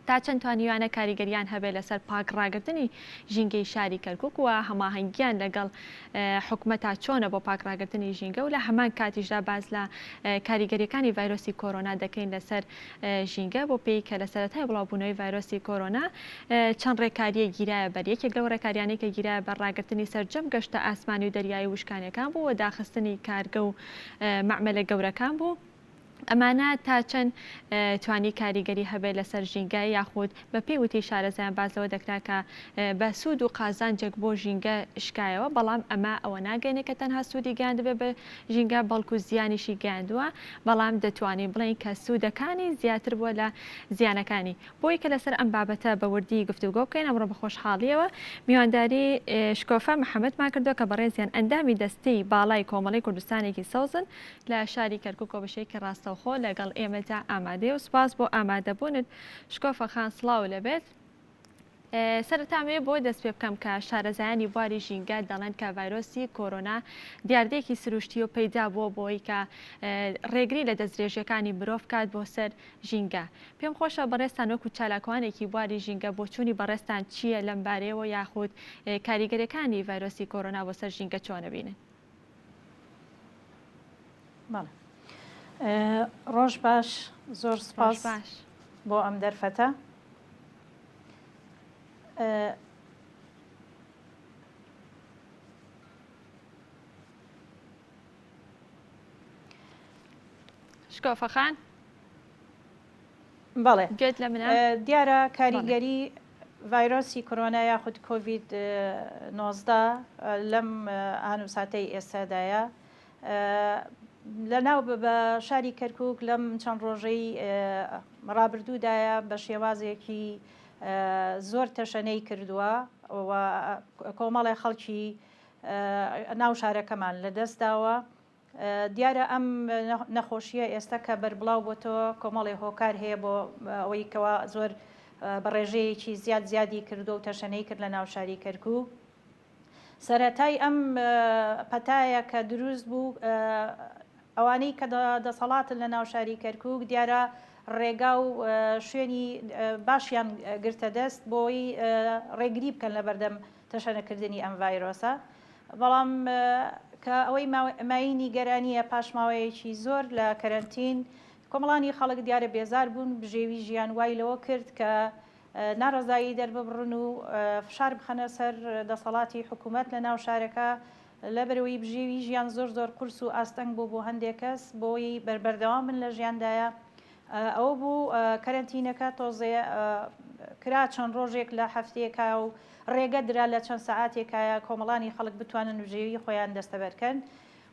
Speaker 1: تا چەند توانیویانە کاریگەریان هەبێت لەسەر پاک ڕاگرتنی ژینگەی شاری کەرکوک و هەماهەنگیان لەگەڵ حکومەتا چۆنە بۆ پاک ڕاگرتنی ژینگە و لە هەمان کاتیشدا باس لە کاریگەریەکانی ڤایرۆسی کۆرۆنا دەکەین لەسەر ژینگە بۆ پێی کە لە سەرەتای بڵاوبوونەوەی ڤایرۆسی کۆرۆنا چەند ڕێکاریە گیرایە بەر یەکێک لەو ڕێکاریانەی کە گیرایە بەر ڕاگرتنی سەرجەم گەشتە ئاسمانی و دەریایی وشکانیەکان بوو و داخستنی کارگە و مەعمەلە گەورەکان بوو. ئەمانە تا چەند توانی کاریگەری هەبێت لەسەر ژینگە یاخود بە پێی وتەی شارەزایان باس لەوە دەکرا کە بە سوود و قازانجێک بۆ ژینگە شکایەوە بەڵام ئەمە ئەوە ناگەیەنێت کە تەنها سوودی گەیاندبێت بە ژینگە بەڵکو زیانیشی گەیاندووە بەڵام دەتوانین بڵێین کە سوودەکانی زیاتر بووە لە زیانەکانی بۆی کە لەسەر ئەم بابەتە بە وردی گفتوگۆ بکەین ئەمڕۆ بە خۆشحاڵیەوە میوانداری شکۆفە محەمەدمان کردووە کە بەڕێزیان ئەندامی دەستەی باڵای کۆمەڵەی کوردستانێکی سەوزن لە شاری کەرکوکەوە بە شێوەیەکی ڕاستەوخۆ. ڕاستەوخۆ لەگەڵ ئێمەدا ئامادەیە و سوپاس بۆ ئامادەبوونت شکۆفە خان سڵاو لەبێت. سەرەتا ئەمەوێ بۆ دەست پێ بکەم کە شارەزایانی بواری ژینگە دەڵێن کە ڤایرۆسی کۆرۆنا دیاردەیەکی سروشتیە و پەیدا بووە بۆی کە ڕێگری لە دەستدرێژیەکانی مرۆڤ بکات بۆ سەر ژینگە. پێم خۆشە بەڕێزتان وەکو چالاکوانێکی بواری ژینگە بۆچوونی بەڕێزتان چییە لەم بارەیەوە یاخود کاریگەریەکانی ڤایرۆسی کۆرۆنا بۆ سەر ژینگە چۆن ئەبینن؟
Speaker 3: بەڵێ ڕۆژ باش زۆر سپاس بۆ ئەم دەرفەتە.
Speaker 1: شکۆفە خان
Speaker 3: بەڵێ گوێت لە منە؟ دیارە کاریگەری ڤایرۆسی کۆرۆنا یاخود کۆڤید 19 لەم ئان و ساتەی ئێستادایە لە ناو بە شاری کەرکک لەم چەند ڕۆژەی ڕابردوودایە بە شێوازێکی زۆر تەشەنەی کردووە و کۆمەڵێ خەڵکی ناو شارەکەمان لە دەست داوە. دیارە ئەم نەخۆشییە ئێستا کە بەربڵاو بۆتەوە کۆمەڵێ هۆکار هەیە بۆ ئەوەی کەوا زۆر بە ڕێژەیەکی زیاد زیادی کردووە و تەشەنەی کرد لە ناو شاری کەرکووک. سەرەتای ئەم پەتایە کە دروست بوو ئەوانەی کە دەسەڵاتن لە ناو شاری کەرکووک دیارە ڕێگا و شوێنی باشیان گرتە دەست بۆی ڕێگری بکەن لە بەردەم تەشەنەکردنی ئەم ڤایرۆسە بەڵام کە ئەوەی مایەی نیگەرانییە پاش ماوەیەکی زۆر لە کەرەنتین کۆمەڵانی خەڵک دیارە بێزار بوون بژێوی ژیان وای لەوە کرد کە ناڕەزایی دەرببڕن و فشار بخەنە سەر دەسەڵاتی حکوومەت لە ناو شارەکە لەبەرئەوەی بژێوی ژیان زۆر زۆر قورس و ئاستەنگ بوو بۆ هەندێک کەس بۆی بەردەوام بن لە ژیاندایە ئەوە بوو کەرەنتینەکە تۆزێ کرا چەند ڕۆژێک لە هەفتەیەکا و ڕێگە درا لە چەند سەعاتێکایە کۆمەڵانی خەڵک بتوانن بژێوی خۆیان دەستەبەرکەن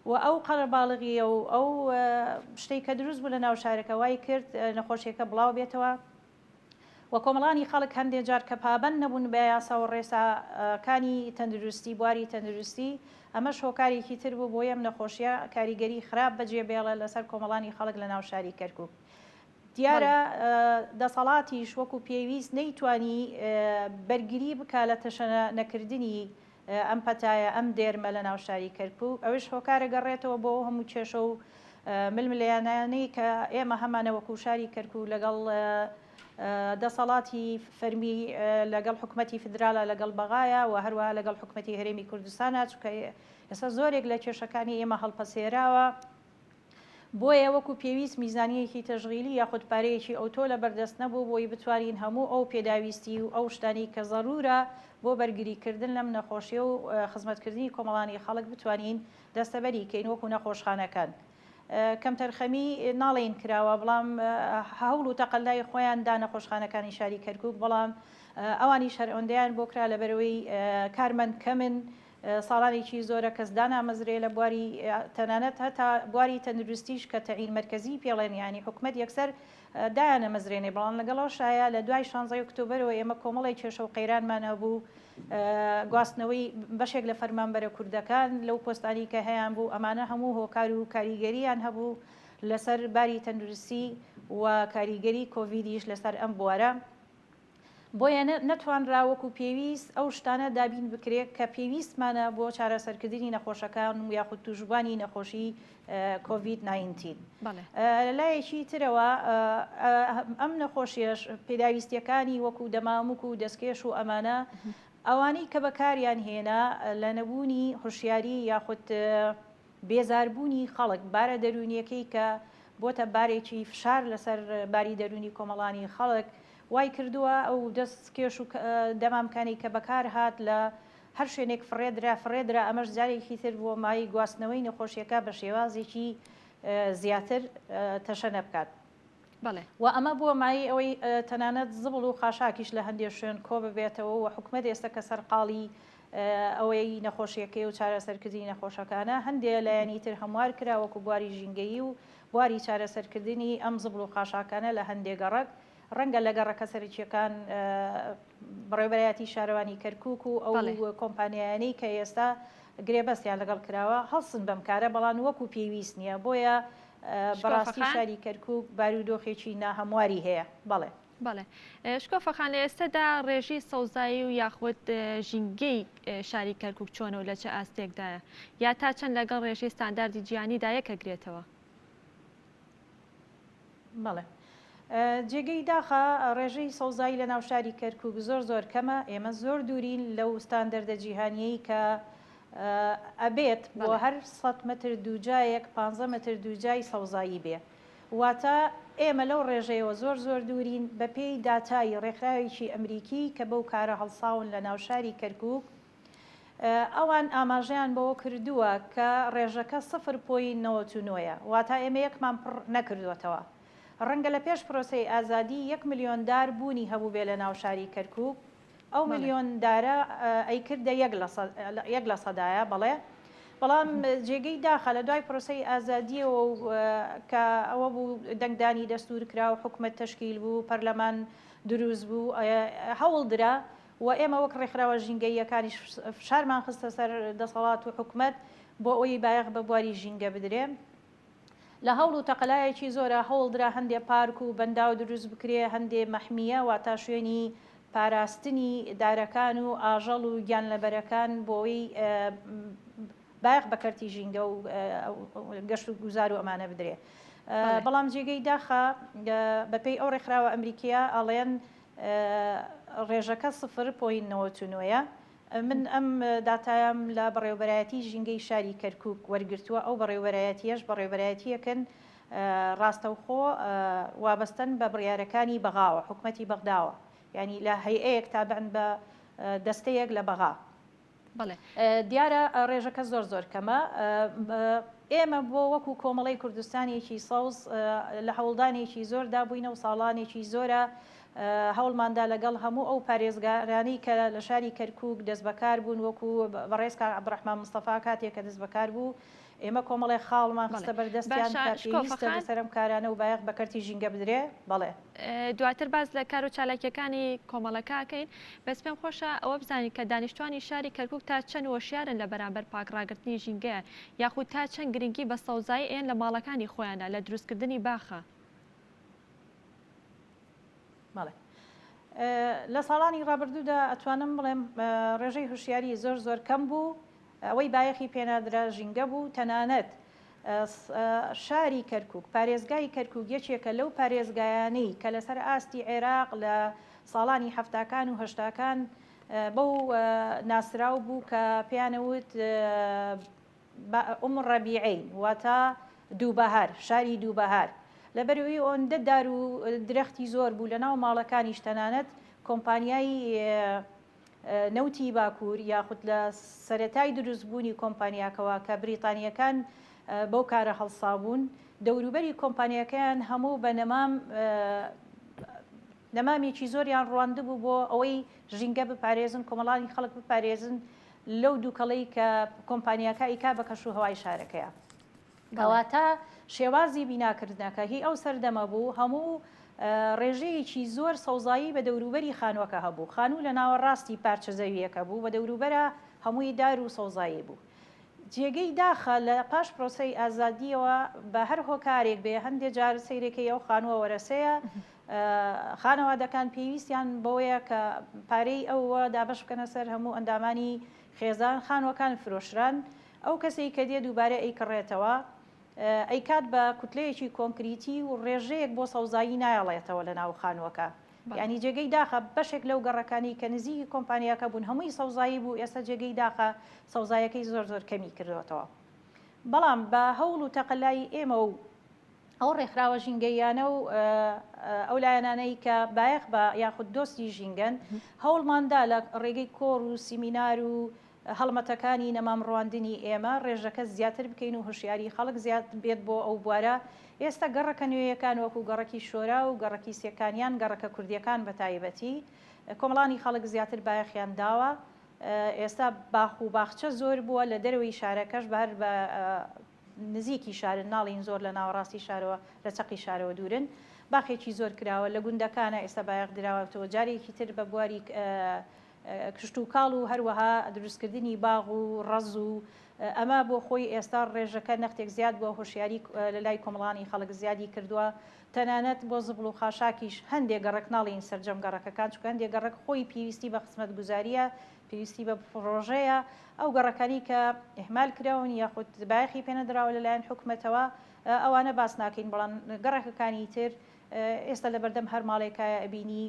Speaker 3: و ئەو قەرەباڵغیە و ئەو شتەی کە دروست بوو لە ناو شارەکە وای کرد نەخۆشیەکە بڵاو بێتەوە و کۆمەڵانی خەڵک هەندێ جار کە پابەند نەبوون بە یاسا و ڕێساکانی تەندروستی بواری تەندروستی ئەمەش هۆکارێکی تر بوو بۆی ئەم نەخۆشیە کاریگەری خراپ بەجێ بێڵێ لەسەر کۆمەڵانی خەڵک لە ناو شاری کەرکوک. دیارە دەسەڵاتیش وەکو پێویست نەیتوانی بەرگری بکا لە تەشەنە نەکردنی ئەم پەتایە، ئەم دێرمە لە ناو شاری کەرکوک، ئەوش هۆکارە گەڕێتەوە بۆ ئەو هەموو کێشە و ململانێیانەی کە ئێمە هەمانە وەکو شاری کەرکوک لەگەڵ دەسەڵاتی فەرمی لەگەڵ حکومەتی فیدراڵە لەگەڵ بەغایە و هەروەها لەگەڵ حکومەتی هەرێمی کوردستانە، چونکە ئێستا زۆرێک لە کێشەکانی ئێمە هەڵپەسێراوە. بۆیە وەکو پێویست میزانیەکی تەشغیلی یاخود پارەیەکی ئەوتۆ لەبەردەست نەبوو بۆی بتوانین هەموو ئەو پێداویستی و ئەو شتانەی کە زەرورە بۆ بەرگری کردن لەم نەخۆشیە و خزمەتکردنی کۆمەڵانی خەڵک بتوانین دەستەبەری کەین وەکو نەخۆشخانەکان کەمتەرخەمی ناڵێین کراوە بەڵام هەوڵ و تەقەلای خۆیان دا نەخۆشخانەکانی شاری کەرکوک بەڵام ئەوانیش هەر ئەوەندەیان بۆ کرا لەبەرئەوەی کارمەند کەمن ساڵانێکی زۆرە کەس دانامەزرێ لە بواری تەنانەت هەتا بواری تەندروستیش کە تەعین مەرکەزی پێڵێن یانی حکومەت یەکسەر دایانەمەزرێنێ بەڵام لەگەڵەوشایە لە دوای شانزەی ئۆکتۆبەرەوە ئێمە کۆمەڵێک کێشە و قەیرانمان هەبوو گواستنەوەی بەشێک لە فەرمانبەرە کوردەکان لەو پۆستانی کە هەیان بوو ئەمانە هەموو هۆکار و کاریگەریان هەبوو لەسەر باری تەندروستی و کاریگەری کۆڤیدیش لەسەر ئەم بوارە. بۆیە نەتوانرا وەکو پێویست ئەو شتانە دابین بکرێت کە پێویستمانە بۆ چارەسەرکردنی نەخۆشەکان و یاخود تووشبووانی نەخۆشی کۆڤید 19. لە لایەکی ترەوە ئەم نەخۆشیەش پێداویستیەکانی وەکو دەمامک و دەستکێش و ئەمانە ئەوانەی کە بەکاریان هێنا لە نەبوونی هۆشیاری یاخود بێزاربوونی خەڵک، بارە دەروونییەکەی کە بۆتە بارێکی فشار لەسەر باری دەروونی کۆمەڵانی خەڵک، وای کردووە ئەو دەستکێش و دەمامکانەی کە بەکار هات لە هەر شوێنێک فڕێدرا فڕێدرا، ئەمەش جارێکی تر بووە مایەی گواستنەوەی نەخۆشییەکە بە شێوازێکی زیاتر تەشەنە بکات.
Speaker 1: بەڵێ.
Speaker 3: و ئەمە بووە مایەی ئەوەی تەنانەت زبڵ و خاشاکیش لە هەندێ شوێن کۆ ببێتەوە و حکومەت ئێستا کە سەرقاڵی ئەوەی نەخۆشیەکەی و چارەسەرکردنی نەخۆشەکانە هەندێ لایەنی تر هەموار کرا وەکو بواری ژینگەیی و بواری چارەسەرکردنی ئەم زبڵ و خاشاکانە لە هەندێ گەڕەک ڕەنگە لە گەڕەکە سەرەکیەکان بەڕێوەبەرایەتی شارەوانی کەرکوک و ئەو کۆمپانیایانەی کە ئێستا گرێبەستیان لەگەڵ کراوە هەڵسن بەم کارە بەڵام وەکو پێویست نییە بۆیە. بەڕاستی شاری کەرکوک بارودۆخێکی ناهەمواری هەیە. بەڵێ.
Speaker 1: بەڵێ شکۆفە خان لە ئێستەدا ڕێژەی سەوزایی و یاخود ژینگەی شاری کەرکوک چۆنە و لە چ ئاستێکدایە یا تا چەند لەگەڵ ڕێژەی ستانداردی جیهانیدا یەکەگرێتەوە؟
Speaker 3: بەڵێ. جێگەی داخە ڕێژەی سەوزایی لە ناو شاری کەرکوک زۆر زۆر کەمە، ئێمە زۆر دوورین لەو ستاندەردە جیهانیەی کە ئەبێت بۆ هەر سەت مەتر دووجایەک پانزە مەتر دووجای سەوزایی بێ. واتە ئێمە لەو ڕێژەیەوە زۆر زۆر دوورین، بەپێی داتای ڕێکخراوێکی ئەمریکی کە بەو کارە هەڵساون لە ناو شاری کەرکوک، ئەوان ئاماژەیان بەوە کردووە کە ڕێژەکە سفر point 99 یە، واتە ئێمە یەکمان پڕ نەکردووەتەوە. ڕەنگە لە پێش پرۆسەی ئازادی یەک ملیۆن دار بوونی هەبووبێ لە ناو شاری کەرکوک، ئەو ملیۆن دارە ئەیکردە یەک لە سەدایە، بەڵێ، بەڵام جێگەی داخە لە دوای پرۆسەی ئازادییەوە و کە ئەوە بوو دەنگدانی دەستوور کرا و حکومەت تەشکیل بوو، پەرلەمان دروست بوو، هەوڵ درا و ئێمە وەک ڕێکخراوە ژینگەییەکانیش فشارمان خستە سەر دەسەڵات و حکومەت بۆ ئەوەی بایەخ بە بواری ژینگە بدرێ. لە هەوڵ و تەقەلایەکی زۆرا هەوڵدرا هەندێ پارک و بەنداو دروست بکرێ، هەندێ مەحمییە واتا شوێنی پاراستنی دارەکان و ئاژەڵ و گیانلەبەرەکان بۆ ئەوەی بایەخ بە کەرتی ژینگە و گەشت و گوزار و ئەمانە بدرێ. بەڵام جێگەی داخە بەپێی ئەو ڕێکخراوە ئەمریکییە ئەڵێن ڕێژەکە سفر point 99 یە. من ئەم داتایەم لە بەڕێوەبەرایەتی ژینگەی شاری کەرکوک وەرگرتووە، ئەو بەڕێوەبەرایەتییەش بەڕێوەبەرایەتییەکن ڕاستەوخۆ وابەستەن بە بڕیارەکانی بەغاوە، حکومەتی بەغداوە، یانی لە هەیئەیەک تابعن بە دەستەیەک لە بەغا.
Speaker 1: بەڵێ.
Speaker 3: دیارە ڕێژەکە زۆر زۆر کەمە. ئێمە بۆ وەکو کۆمەڵەی کوردستانێکی سەوز لە هەوڵدانێکی زۆردا بووینە و ساڵانێکی زۆرە هەوڵماندا لەگەڵ هەموو ئەو پارێزگارانەی کە لە شاری کەرکووک دەستبەکار بوون وەکو بەڕێز کاک عەبدولڕەحمان مستەفا کاتێک کە دەستبەکار بوو ئێمە کۆمەڵێک خاڵمان خستە بەر دەستیان کە پێویستە لەسەر ئەم کارانە و بایەخ بە کەرتی ژینگە بدرێ. بەڵێ.
Speaker 1: دواتر باس لە کار و چالاکییەکانی کۆمەڵەکە ئەکەین، بەس پێم خۆشە ئەوە بزانین کە دانیشتوانی شاری کەرکووک تا چەند هۆشیارن لە بەرامبەر پاک ڕاگرتنی ژینگە یاخود تا چەند گرنگی بە سەوزایی ئەیەن لە ماڵەکانی خۆیانا لە دروستکردنی باخە؟
Speaker 3: بەڵێ. لە ساڵانی ڕابردوودا ئەتوانم بڵێم ڕێژەی هوشیاری زۆر زۆر کەم بوو، ئەوەی بایەخی پێنادرا ژینگە بوو، تەنانەت شاری کەرکوک، پارێزگای کەرکوک یەکێکە لەو پارێزگایانەی کە لەسەر ئاستی عێراق لە ساڵانی حەفتاکان و هەشتاکان بەو ناسراو بوو کە پێیانەوت ئوم الربیعین واتە دووبەهار، شاری دووبەهار. لەبەرئەوەی ئەوەندە دار و درەختی زۆر بوو لەناو ماڵەکانیش تەنانەت کۆمپانیای نەوتی باکوور یاخود لە سەرەتای دروستبوونی کۆمپانیاکەوە کە بریتانییەکان بەو کارە هەڵسابوون دەوروبەری کۆمپانیاکەیان هەموو بە نەمام نەمامێکی زۆریان ڕواندبوو بۆ ئەوەی ژینگە بپارێزن کۆمەڵانی خەڵک بپارێزن لەو دووکەڵەی کە کۆمپانیاکە ئەیکا بە کەش و هەوای شارەکەیا. کەواتە شێوازی بیناکردنەکە هی ئەو سەردەمە بوو، هەموو ڕێژەیەکی زۆر سەوزایی بە دەوروبەری خانووەکە هەبوو. خانوو لە ناوەڕاستی پارچە زەوییەکە بوو، بە دەوروبەرا هەمووی دار و سەوزایی بوو. جێگەی داخە لە پاش پرۆسەی ئازادییەوە بە هەر هۆکارێک بێ هەندێ جار سەیرێکەی ئەو خانووە وەرەسەیە، خانەوادەکان پێویستیان بەوەیە کە پارەی ئەوە دابەش بکەنە سەر هەموو ئەندامانی خێزان، خانووەکان فرۆشران، ئەو کەسەی کە دێ دووبارە ئەیکڕێتەوە ئەیکات بە کوتلەیەکی کۆنکریتی و ڕێژەیەک بۆ سەوزایی نایەڵێتەوە لە ناو خانووەکە. یانی جێگەی داخە بەشێک لەو گەڕەکانەی کە نزیکی کۆمپانیاکە بوون هەمووی سەوزایی بوو ئێستا جێگەی داخە سەوزایەکەی زۆر زۆر کەمی کردۆتەوە. بەڵام بە هەوڵ و تەقەلای ئێمە و ئەو ڕێکخراوە ژینگەییانە و ئەو لایەنانەی کە بایەخ بە یاخود دۆستی ژینگەن هەوڵماندا لە ڕێگەی کۆڕ و سیمینار و هەڵمەتەکانی نەمام ڕواندنی ئێمە ڕێژەکە زیاتر بکەین و هۆشیاری خەڵک زیاد بێت بۆ ئەو بوارە ئێستا گەڕەکە نوێیەکان وەکو گەڕەکی شۆرا و گەڕەکی سێکانیان گەڕەکە کوردیەکان بە تایبەتی کۆمەڵانی خەڵک زیاتر بایەخیان داوە ئێستا باخ و باخچە زۆر بووە لە دەرەوەی شارەکەش بە هەر بە نزیکی شارن ناڵێین زۆر لە ناوەڕاستی شارەوە لە چەقی شارەوە دوورن باخێکی زۆر کراوە لە گوندەکانە ئێستا بایەخ دراوەتەوە جارێکی تر بە بواری. کشتوکاڵ و هەروەها دروستکردنی باغ و ڕەز و ئەمە بۆ خۆی ئێستا ڕێژەکە نەختێک زیاد بووە، هۆشیاری لە لای کۆمەڵانی خەڵک زیادی کردووە، تەنانەت بۆ زبڵ و خاشاکیش هەندێ گەڕەک ناڵێین سەرجەم گەڕەکەکان، چونکە هەندێ گەڕەک خۆی پێویستی بە خزمەتگوزارییە، پێویستی بە پڕۆژەیە، ئەو گەڕەکانەی کە ئیهمال کراون یاخود بایەخی پێنەدراوە لەلایەن حکومەتەوە ئەوانە باس ناکەین، بەڵام گەڕەکەکانی تر ئێستا لەبەردەم هەر ماڵێکایە ئەبینی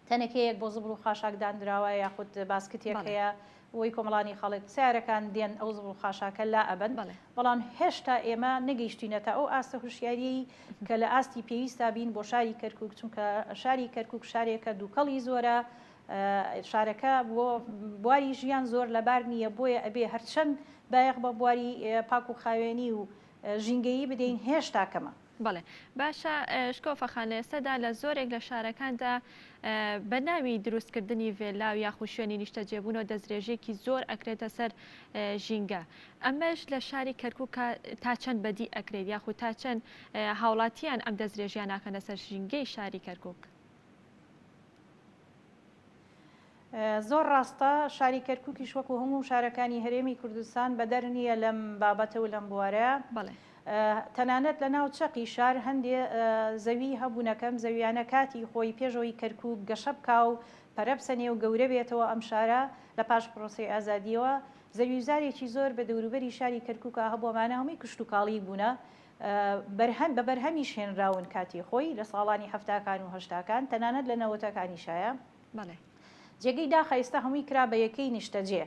Speaker 3: تەنەکەیەک بۆ زبڵ و خاشاک داندراوە یاخود باسکتێک هەیە بۆی کۆمەڵانی خەڵک سیارەکان دێن ئەو زبڵ و خاشاکە لا ئەبەن بەڵام هێشتا ئێمە نەگەیشتینەتە ئەو ئاستە هوشیاریەی کە لە ئاستی پێویستا بین بۆ شاری کەرکک چونکە شاری کەرکک شارێکە دووکەڵی زۆرە شارەکە بۆ بواری ژیان زۆر لەبار نییە بۆیە ئەبێ هەرچەند بایەخ بە بواری پاک و خاوێنی و ژینگەیی بدەین هێشتا کەمە.
Speaker 1: بەڵێ باشە شکۆفە خان لە ئێستادا لە زۆرێک لە شارەکاندا بە ناوی دروستکردنی ڤێلا و یاخود شوێنی نیشتەجێبوونەوە دەستدرێژیەکی زۆر ئەکرێتە سەر ژینگە ئەمەش لە شاری کەرکووکە تا چەند بەدی ئەکرێت یاخود تا چەند هاوڵاتیان ئەم دەستدرێژیان ناکەنە سەر ژینگەی شاری کەرکووک؟
Speaker 3: زۆر ڕاستە، شاری کەرکوکیش وەکو هەموو شارەکانی هەرێمی کوردستان بەدەر نییە لەم بابەتە و لەم بوارە. تەنانەت لە ناو چەقی شار هەندێ زەوی هەبوونە کەم زەویانە کاتی خۆی پێش ئەوەی کەرکوک گەشە بکا و پەرە بسەنێ و گەورە بێتەوە ئەم شارە لە پاش پرۆسەی ئازادییەوە زەویوزارێکی زۆر بە دەوروبەری شاری کەرکوکا هەبووە ئەمانە هەمووی کشتوکاڵی بوونە بەرهەم بە بەرهەمیش هێنراون کاتی خۆی لە ساڵانی حەفتاکان و هەشتاکان تەنانەت لە نەوەتەکانیشایە.
Speaker 1: بەڵێ.
Speaker 3: جێگەی داخە ئیستا هەمووی کرا بە یەکەی نیشتەجێ.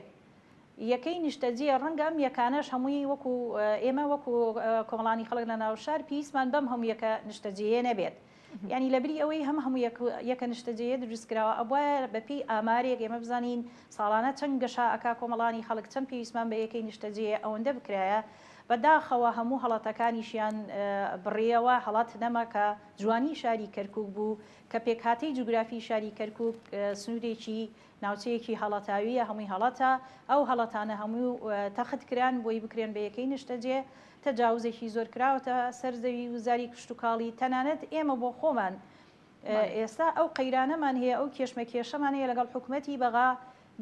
Speaker 3: یەکەی نیشتەجێ ڕەنگە ئەم یەکانەش هەمووی وەکو ئێمە وەکو کۆمەڵانی خەڵک لە ناو شار پێویستمان بەم هەموو یەکە نیشتەجێیە نەبێت. یانی لەبری ئەوەی هەم هەموو یەکە نیشتەجێیە دروست کراوە ئەبوایە بەپێی ئامارێک ئێمە بزانین ساڵانە چەند گەشە ئەکا کۆمەڵانی خەڵک چەند پێویستمان بە یەکەی نیشتەجێیە ئەوەندە بکرایە بە داخەوە هەموو هەڵەتەکانیشیان بڕیەوە هەڵەت نەما کە جوانی شاری کەرکوک بوو کە پێکهاتەی جوگرافی شاری کەرکوک سنوورێکی ناوچەیەکی هەڵەتاوییە، هەمووی هەڵەتە، ئەو هەڵەتانە هەموو تەخت کران بۆی بکرێن بە یەکەی نیشتەجێ، تەجاوزێکی زۆر کراوەتە سەر زەوی و زاری کشتوکاڵی، تەنانەت ئێمە بۆ خۆمان ئێستا ئەو قەیرانەمان هەیە، ئەو کێشمەکێشەمان هەیە لەگەڵ حکومەتی بەغا،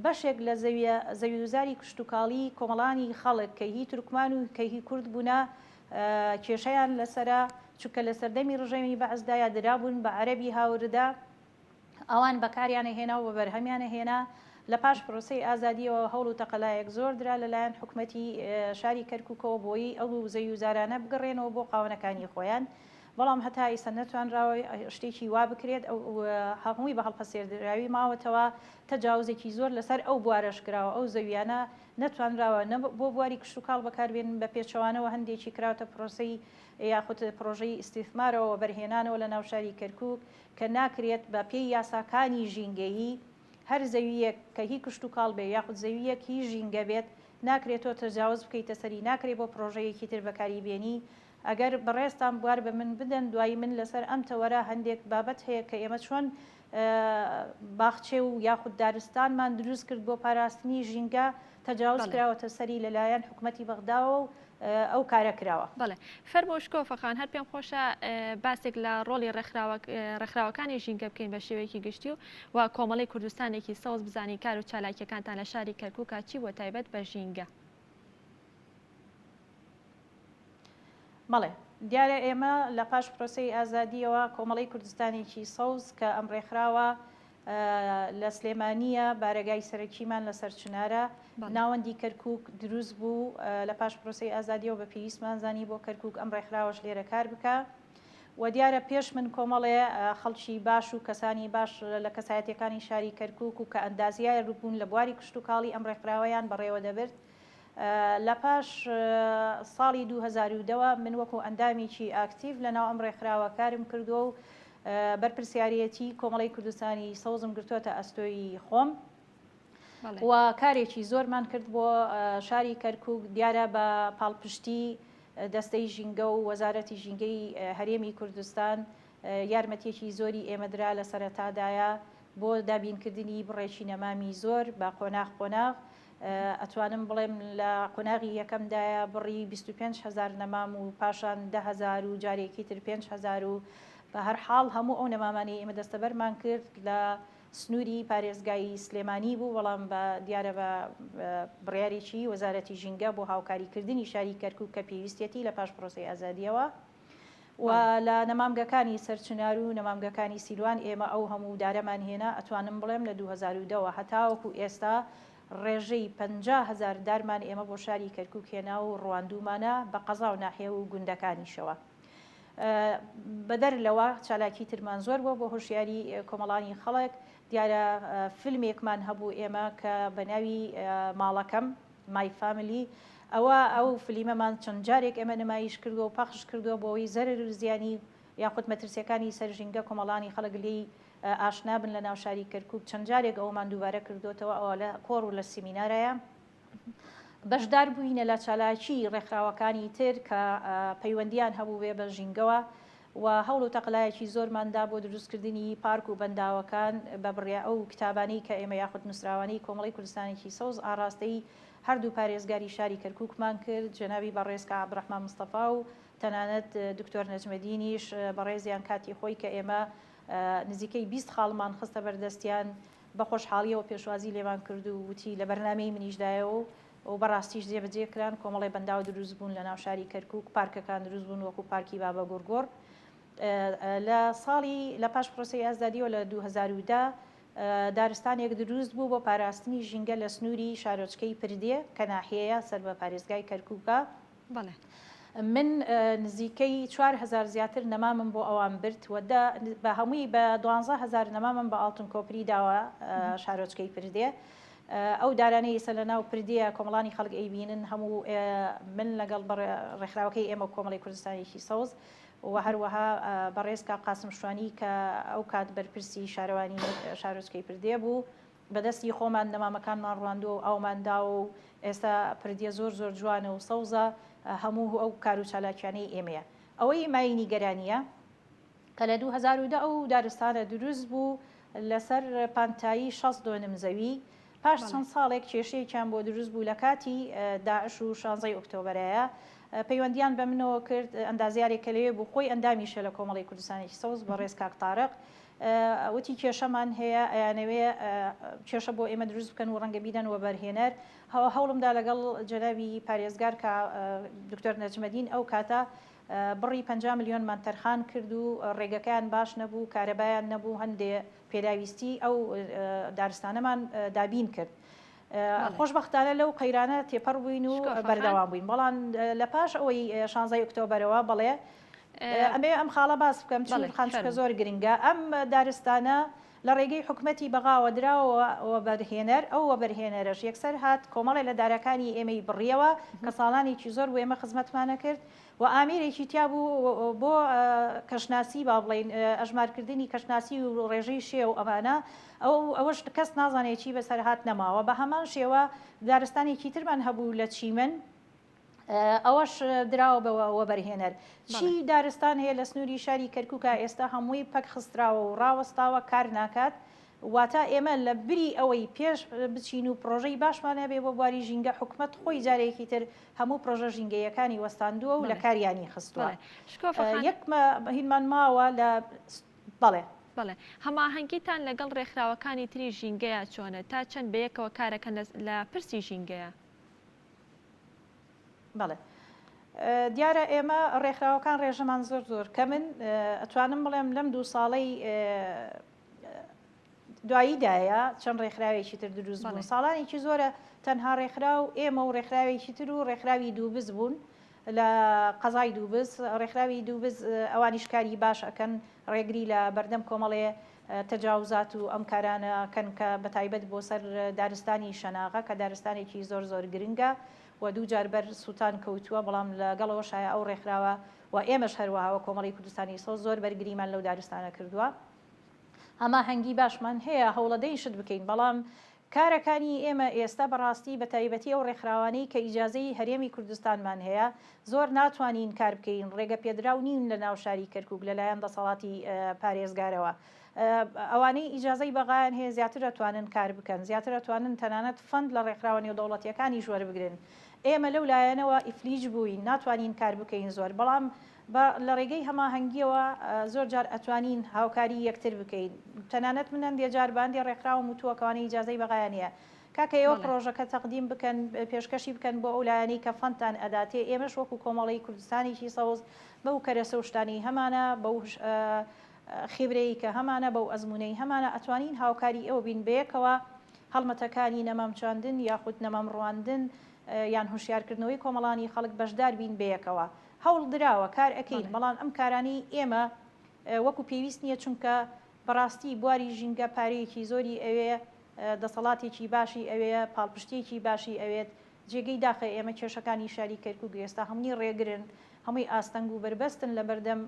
Speaker 3: بەشێک لە زەویە زەویوزاری کشتوکاڵی کۆمەڵانی خەڵک کە هی تورکمان و کە هی کورد بوونە کێشەیان لەسەرە، چونکە لە سەردەمی ڕژێمی بەعسدایە درابوون بە عەرەبی هاوردە، ئەوان بەکاریان ئەهێنا و بەبەرهەمیان ئەهێنا، لە پاش پرۆسەی ئازادییەوە هەوڵ و تەقەلایەک زۆر درا لە لایەن حکومەتی شاری کەرکوکەوە بۆی ئەو زەویوزارانە بگەڕێنەوە بۆ قاوەنەکانی خۆیان، بەڵام هەتا ئیستا نەتوانراوە شتێکی وا بکرێت، ئەو هەمووی بە هەڵپەسێردراوی ماوەتەوە، تەجاوزێکی زۆر لەسەر ئەو بوارەش کراوە، ئەو زەویانە نەتوانراوە نە بۆ بواری کشتوکاڵ بەکاربێنن، بە پێچەوانەوە هەندێکی کراوەتە پرۆسەی یاخود پرۆژەی ئیستیثمارەوە وەبەرهێنانەوە لە ناو شاری کەرکوک کە ناکرێت بە پێی یاساکانی ژینگەیی هەر زەوییەک کە هی کشتوکاڵ بێ یاخود زەوییەک هی ژینگە بێت ناکرێت تۆ تەجاوز بکەیتە سەری ناکرێ بۆ پرۆژەیەکی تر بەکاری بێنی ئەگەر بەڕێزتان بوار بە من بدەن دوایی من لەسەر ئەم تەوەرە هەندێک بابەت هەیە کە ئێمە چۆن باخچە و یاخود دارستانمان دروست کرد بۆ پاراستنی ژینگە تەجاوز کراوەتە سەری لەلایەن حکومەتی بەغداوە و ئەو کارە کراوە.
Speaker 1: بەڵێ فەرموو شکۆفە خان هەر پێم خۆشە باسێک لە ڕۆڵی ڕێکخراوەکانی ژینگە بکەین بە شێوەیەکی گشتی و و کۆمەڵەی کوردستانێکی سەوز بزانین کار و چالاکیەکانتان لە شاری کەرکوکا چی بووە تایبەت بە ژینگە.
Speaker 3: بەڵێ دیارە ئێمە لە پاش پرۆسەی ئازادییەوە کۆمەڵەی کوردستانێکی سەوز کە ئەم ڕێکخراوە لە سلێمانییە، بارەگای سەرەکیمان لە سەرچنارە، ناوەندی کەرکووک دروست بوو، لە پاش پرۆسەی ئازادییەوە بە پێویستمان زانی بۆ کەرکووک ئەم ڕێکخراوەش لێرە کار بکا و دیارە پێش من کۆمەڵێ خەڵکی باش و کەسانی باش لە کەسایەتیەکانی شاری کەرکووک و کە ئەندازیار بوون لە بواری کشتوکاڵی ئەم ڕێکخراوەیان بەڕێوە دەبرد. لە پاش ساڵی 2010 وە من وەکو ئەندامێکی ئاکتیڤ لە ناو ئەم ڕێکخراوە کارم کردووە و بەرپرسیارێتی کۆمەڵەی کوردستانی سەوزم گرتووەتە ئەستۆی خۆم و کارێکی زۆرمان کرد بۆ شاری کەرکوک دیارە بە پاڵپشتی دەستەی ژینگە و وەزارەتی ژینگەی هەرێمی کوردستان یارمەتیەکی زۆری ئێمە درا لە سەرەتادایە بۆ دابینکردنی بڕێکی نەمامی زۆر بە قۆناغ قۆناغ ئەتوانم بڵێم لە قۆناغی یەکەمدایە بڕی 25 هەزار نەمام و پاشان 10 هەزار و جارێکی تر 5 هەزار و بە هەر حاڵ هەموو ئەو نەمامانەی ئێمە دەستەبەرمان کرد لە. سنووری پارێزگای سلێمانی بوو، بەڵام بە دیارە بە بڕیارێکی وەزارەتی ژینگە بۆ هاوکاریکردنی شاری کەرکووک کە پێویستیەتی لە پاش پرۆسەی ئازادییەوە و لە نەمامگەکانی سەرچنار و نەمامگەکانی سیلوان ئێمە ئەو هەموو دارەمان هێنا، ئەتوانم بڵێم لە 2010 وە هەتاوەکو ئێستا ڕێژەی 50 هەزار دارمان ئێمە بۆ شاری کەرکووک هێنا و ڕواندوومانە بە قەزا و ناحیە و گوندەکانیشەوە. بەدەر لەوە چالاکی ترمان زۆر بووە بۆ هۆشیاری کۆمەڵانی خەڵک، دیارە فیلمێکمان هەبوو ئێمە کە بە ناوی ماڵەکەم، My Family، ئەوە ئەو فلیمەمان چەند جارێک ئێمە نمایش کردووە و پەخش کردووە بۆ ئەوەی زەرەر و زیانی یاخود مەترسیەکانی سەر ژینگە کۆمەڵانی خەڵک لێی ئاشنا بن لە ناو شاری کەرکوک چەند جارێک ئەوەمان دووبارە کردووەتەوە ئەوە لە کۆڕ و لە سیمینارایە. بەشدار بووینە لە چالاکیی ڕێکخراوەکانی تر کە پەیوەندییان هەبووبێ بە ژینگەوە و هەوڵ و تەقەلایەکی زۆرمان دا بۆ دروستکردنی پارک و بەنداوەکان بە بڕیا ئەو کتابانەی کە ئێمە یاخود نووسراوانەی کۆمەڵەی کوردستانێکی سەوز ئاڕاستەی هەردوو پارێزگاری شاری کەرکووکمان کرد جەنابی بەڕێز کاک عەبدولڕەحمان مستەفا و تەنانەت دکتۆر نەجمەدینیش بەڕێزیان کاتی خۆی کە ئێمە نزیکەی 20 خاڵمان خستە بەردەستیان بە خۆشحاڵیەوە پێشوازی لێمان کرد و وتی لە بەرنامەی منیشدایە و و بەڕاستیش جێبەجێ کران، کۆمەڵێ بەنداو دروست بوون لە ناو شاری کەرکووک، پارکەکان دروست بوون وەکو پارکی بابە گوڕگوڕ. لە ساڵی لە پاش پرۆسەی ئازادیەوە لە 2010 دارستانێک دروست بوو بۆ پاراستنی ژینگە لە سنووری شارۆچکەی پردێ کە ناحیەیە سەر بە پارێزگای کەرکووکە.
Speaker 1: بەڵێ.
Speaker 3: من نزیکەی 4000 زیاتر نەمامم بۆ ئەوان برد و دە بە هەمووی بە 12000 نەمامم بە ئاڵتون کۆپری داوە شارۆچکەی پردێ. ئەو دارانەی ئیسە لە ناو پردێیە کۆمەڵانی خەڵک ئەیبینن هەموو من لەگەڵ ڕێکخراوەکەی ئێمە کۆمەڵی کوردستانێکی سەوز و هەروەها بەڕێز کاک قاسم شوانی کە ئەو کات بەرپرسی شارەوانی شارۆچکەی پردێ بوو بەدەستی خۆمان نەمامەکانمان ڕواندووە و ئاومان داوە و ئێستا پردیە زۆر زۆر جوانە و سەوزە، هەموو ئەو کار و چالاکیانەی ئێمەیە. ئەوەی مایەی نیگەرانییە کە لە 2010 ئەو دارستانە دروست بوو لەسەر پانتایی 60 دۆنم زەوی، پاش چەند ساڵێک کێشەیەکیان بۆ دروست بوو لە کاتی داعش و شانزەی ئۆکتۆبەرایە پەیوەندیان بە منەوە کرد، ئەندازیارێک کە لەوێ بوو خۆی ئەندامیشە لە کۆمەڵەی کوردستانێکی سەوز بەڕێز کاک تارق وتی کێشەمان هەیە ئەیانەوێ کێشە بۆ ئێمە دروست بکەن و ڕەنگە بیدەن وەبەرهێنەر هەوڵمدا لەگەڵ جەنابی پارێزگار کە دکتۆر نەجمەدین ئەو کاتە بڕی 50 ملیۆنمان تەرخان کرد و ڕێگەکەیان باش نەبوو کارەبایان نەبوو هەندێ پێداویستی ئەو دارستانەمان دابین کرد. خۆشبەختانە لەو قەیرانە تێپەڕ بووین و بەردەوام بووین بەڵام لە پاش ئەوەی شانزای ئۆکتۆبەرەوە بەڵێ ئەمەوێ ئەم خاڵە باس بکەم چون خان چونکە زۆر گرنگە ئەم دارستانە لە ڕێگەی حکومەتی بەغاوە دراوە وەبەرهێنەر ئەو وەبەرهێنەرەش یەکسەر هات کۆمەڵێ لە دارەکانی ئێمەی بڕیەوە کە ساڵانێکی زۆر بۆ ئێمە خزمەتمانە کرد و ئامێرێکی تیا بوو بۆ کەشناسی با بڵێین ئەژمارکردنی کەشناسی و ڕێژەی شێ و ئەمانە ئەو ئەوەش کەس نازانێت چی بەسەر هات نەماوە بە هەمان شێوە دارستانێکی ترمان هەبوو لە چیمەن ئەوەش دراوە بە وەبەرهێنەر. چی دارستان هەیە لە سنووری شاری کەرکووکا ئێستا هەمووی پەک خستراوە و ڕاوەستاوە کار ناکات، واتە ئێمە لە بری ئەوەی پێش بچین و پڕۆژەی باشمان هەبێ بۆ بواری ژینگە حکومەت خۆی جارێکی تر هەموو پڕۆژە ژینگەییەکانی وەستاندووە و لە کاریانی خستووە. یەک هینمان ماوە لە بەڵێ.
Speaker 1: بەڵێ. هەماهەنگیتان لەگەڵ ڕێکخراوەکانی تری ژینگەیا چۆنە؟ تا چەند بەیەکەوە کارەکەن لە پرسی ژینگەیا؟
Speaker 3: بەڵێ دیارە ئێمە ڕێکخراوەکان ڕێژەمان زۆر زۆر کەمن ئەتوانم بڵێم لەم دوو ساڵەی دواییدایە چەند ڕێکخراوێکی تر دروست بوون ساڵانێکی زۆرە تەنها ڕێکخراو ئێمە و ڕێکخراوێکی تر و ڕێکخراوی دووبز بوون لە قەزای دووبز ڕێکخراوی دووبز ئەوانیش کاری باش ئەکەن ڕێگری لە بەردەم کۆمەڵێ تەجاوزات و ئەم کارانە کەن کە بەتایبەت بۆ سەر دارستانی شەناغە کە دارستانێکی زۆر زۆر گرنگە و دووجار بەر سووتان کەوتووە بەڵام لەگەڵ ئەوەشایە ئەو ڕێکخراوە و ئێمەش هەروەها وە کۆمەڵی کوردستانی سەوز زۆر بەرگریمان لەو دارستانە کردووە. هەماهەنگی باشمان هەیە هەوڵەدەین شت بکەین بەڵام کارەکانی ئێمە ئێستا بەڕاستی بەتایبەتی ئەو ڕێکخراوانەی کە ئیجازەی هەرێمی کوردستانمان هەیە زۆر ناتوانین کار بکەین ڕێگە پێدراو نین لە ناو شاری کەرکوک لەلایەن دەسەڵاتی پارێزگارەوە ئەوانەی ئیجازەی بەغایان هەیە زیاتر ئەتوانن کار بکەن زیاتر ئەتوانن تەنانەت فەند لە ڕێکخراوە نێودەوڵەتیەکانیش وەربگرن ئێمە لەو لایەنەوە ئیفلیج بووین ناتوانین کار بکەین زۆر بەڵام. بە لە ڕێگەی هەماهەنگییەوە زۆر جار ئەتوانین هاوکاری یەکتر بکەین. تەنانەت من هەندێ جار بە هەندێ ڕێکخراوم وتووە کەوانە ئیجازەی بەغایان هەیە کاکە ئێوە پڕۆژەکە تەقدیم بکەن پێشکەشی بکەن بۆ ئەو لایەنەی کە فەندتان ئەداتێ ئێمەش وەکو کۆمەڵەی کوردستانێکی سەوز بەو کەرەسە و شتانەی هەمانە بەو خیبرەی کە هەمانە بەو ئەزموونەی هەمانە ئەتوانین هاوکاری ئێوە بین بەیەکەوە هەڵمەتەکانی نەمام چاندن یاخود نەمام ڕواندن یان هۆشیارکردنەوەی کۆمەڵانی خەڵک بەشدار بین بەیەکەوە. هەوڵ دراوە کار ئەکەین بەڵام ئەم کارانەی ئێمە وەکو پێویست نییە چونکە بەڕاستی بواری ژینگە پارەیەکی زۆری ئەوێ دەسەڵاتێکی باشی ئەوێ پاڵپشتیەکی باشی ئەوێت جێگەی داخە ئێمە کێشەکانی شاری کەرکوک ئێستا هەمووی ڕێگرن هەمووی ئاستەنگ و بەربەستن لەبەردەم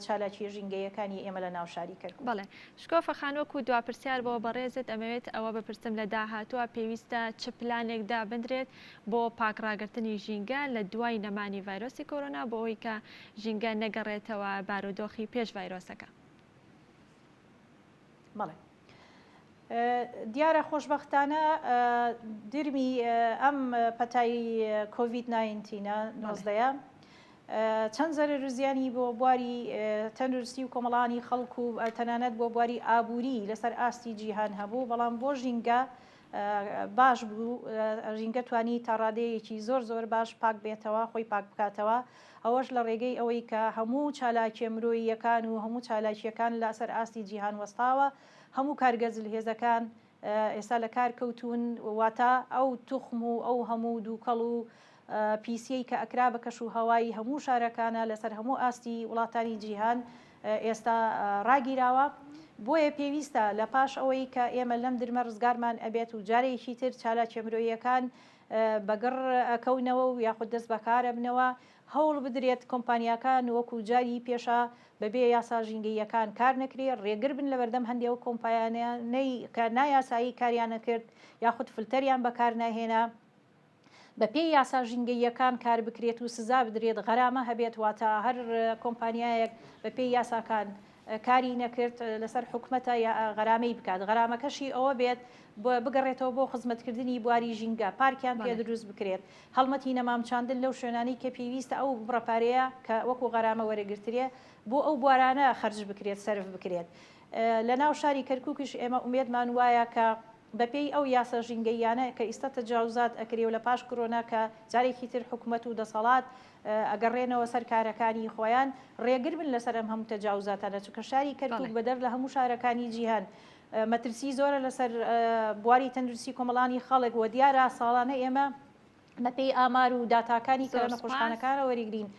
Speaker 3: چالاکیە ژینگەیەکانی ئێمە لە ناو شاری کەرکوک.
Speaker 1: بەڵێ شکۆفە خان وەکو دوا پرسیار بۆ بەڕێزت ئەمەوێت ئەوە بپرسم لە داهاتووە پێویستە چ پلانێک دابندرێت بۆ پاک ڕاگرتنی ژینگە لە دوای نەمانی ڤایرۆسی کۆرۆنا بۆ ئەوەی کە ژینگە نەگەڕێتەوە بارودۆخی پێش ڤایرۆسەکە؟
Speaker 3: بەڵێ
Speaker 1: دیارە
Speaker 3: خۆشبەختانە درمی ئەم پەتای کۆڤید ناینتینە نۆزدەیە چەند زەرەر و زیانی بۆ بواری تەندروستی و کۆمەڵانی خەڵک و تەنانەت بۆ بواری ئابووری لەسەر ئاستی جیهان هەبوو بەڵام بۆ ژینگە باش بوو ژینگە توانی تا ڕادەیەکی زۆر زۆر باش پاک بێتەوە خۆی پاک بکاتەوە ئەوەش لە ڕێگەی ئەوەی کە هەموو چالاکیە مرۆییەکان و هەموو چالاکیەکان لەسەر ئاستی جیهان وەستاوە هەموو کارگە زلهێزەکان ئێستا لە کار کەوتوون واتە ئەو توخم و ئەو هەموو دووکەڵ و پیسیەی کە ئەکرا بە کەش و هەوای هەموو شارەکانە لەسەر هەموو ئاستی وڵاتانی جیهان ئێستا ڕاگیراوە بۆیە پێویستە لە پاش ئەوەی کە ئێمە لەم درمە ڕزگارمان ئەبێت و جارێکی تر چالاکیە مرۆییەکان بەگڕ ئەکەونەوە و یاخود دەست بەکار ئەبنەوە هەوڵ بدرێت کۆمپانیاکان وەکو جاری پێشا بەبێ یاسا ژینگەییەکان کار نەکرێ ڕێگر بن لەبەردەم هەندێ ئەو کۆمپایانەی کە نایاسایی کاریان ئەکرد یاخود فلتەریان بەکار ناهێنا بەپێی یاسا ژینگەییەکان کار بکرێت و سزا بدرێت، غەرامە هەبێت، واتە هەر کۆمپانیایەک بەپێی یاساکان کاری نەکرد لەسەر حکومەتە غەرامەی بکات، غەرامەکەشی ئەوە بێت بگەڕێتەوە بۆ خزمەتکردنی بواری ژینگە، پارکیان پێ دروست بکرێت، هەڵمەتی نەمام چاندن لەو شوێنانەی کە پێویستە ئەو بڕە پارەیە کە وەکو غەرامە وەرەگرترێ بۆ ئەو بوارانە خەرج بکرێت، سەرف بکرێت. لەناو شاری کەرکوکیش ئێمە ئومێدمان وایە کە بەپێی ئەو یاسا ژینگەییانە کە ئیستا تەجاوزات ئەکرێ و لە پاش کرۆنا کە جارێکی تر حکومەت و دەسەڵات ئەگەڕێنەوە سەر کارەکانی خۆیان ڕێگر بن لەسەر ئەم هەموو تەجاوزاتانە چونکە شاری کەرکوک بەدەر لە هەموو شارەکانی جیهان مەترسی زۆرە لەسەر بواری تەندروستی کۆمەڵانی خەڵک وە دیارە ساڵانە ئێمە بەپێی ئامار و داتاکانی کە لە نەخۆشخانەکانەوە وەریگرین،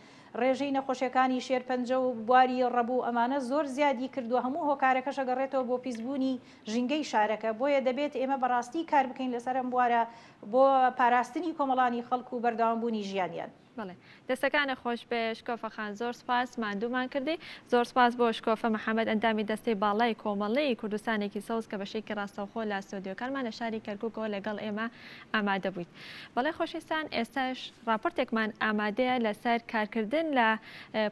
Speaker 3: ڕێژەی نەخۆشیەکانی شێرپەنجە و بواری ڕەبوو ئەمانە زۆر زیادی کردووە، هەموو هۆکارەکەش ئەگەڕێتەوە بۆ پیسبوونی ژینگەی شارەکە، بۆیە دەبێت ئێمە بەڕاستی کار بکەین لەسەر ئەم بوارە بۆ پاراستنی کۆمەڵانی خەڵک و بەردەوامبوونی ژیانیان.
Speaker 1: بەڵێ دەستەکانت خۆش بێ شکۆفە خان زۆر سوپاس ماندوومان کردی زۆر سوپاس بۆ شکۆفە محەمەد ئەندامی دەستەی باڵای کۆمەڵەی کوردستانێکی سەوز کە بەشێکی ڕاستەوخۆ لە ستۆدیۆکانمان لە شاری کەرکوکەوە لەگەڵ ئێمە ئامادە بوویت بەڵێ خۆشەویستان ئێستاش ڕاپۆرتێکمان ئامادەیە لەسەر کارکردن لە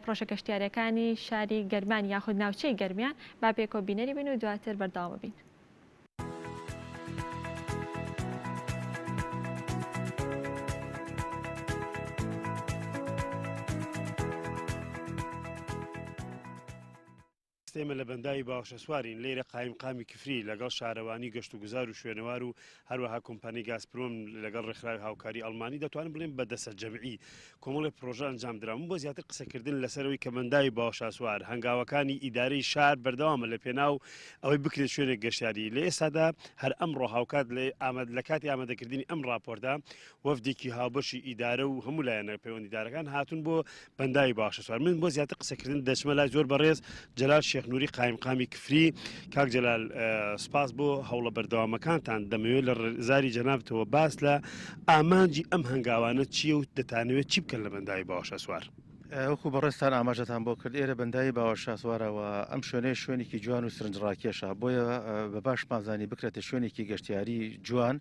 Speaker 1: پرۆژە گەشتیاریەکانی شاری گەرمیان یاخود ناوچەی گەرمیان با پێکەوە بینەری بین و دواتر بەردەوام بین.
Speaker 4: ئێمە لە بەنداوی باوەشەسوارین، لێرە قایمقامی کفری لەگەڵ شارەوانی گەشتوگوزار و شوێنەوار و هەروەها کۆمپانی گازپرۆم لەگەڵ ڕێکخراوی هاوکاری ئەڵمانی دەتوانم بڵێم بە دەسەجەمعی کۆمەڵێک پرۆژە ئەنجام درا. من بۆ زیاتر قسەکردن لەسەرەوەی کە بەنداوی باوەشاسوار هەنگاوەکانی ئیدارەی شار بەردەوامە لە پێناو ئەوەی بکرێت شوێنێک گەشتیاری لە ئێستادا هەر ئەمڕۆ هاوکات لە ئاماد لە کاتی ئامادەکردنی ئەم ڕاپۆرتە وەفدێکی هاوبەشی ئیدارە و هەموو لایەنە پەیوەندیدارەکان هاتوون بۆ بەنداوی باوەشاسوار. من بۆ زیاتر قسەکردن دەچمە لای زۆر بەڕێز جەلال شێخ نوری قایمقامی کفری. کاک جەلال سپاس بۆ هەوڵە بەردەوامەکانتان، دەمەوێت لە زاری جەنابتەوە باس لە ئامانجی ئەم هەنگاوانە چییە و دەتانەوێت چی بکەن لە بەنداوی باوەشاسوار؟
Speaker 5: وەکو بەڕێزتان ئاماژەتان بۆ کرد ئێرە بەنداوی باوەشاسوارە و ئەم شوێنەیە شوێنێکی جوان و سرنجڕاکێشە، بۆیە بە باشمان زانی بکرێتە شوێنێکی گەشتیاری جوان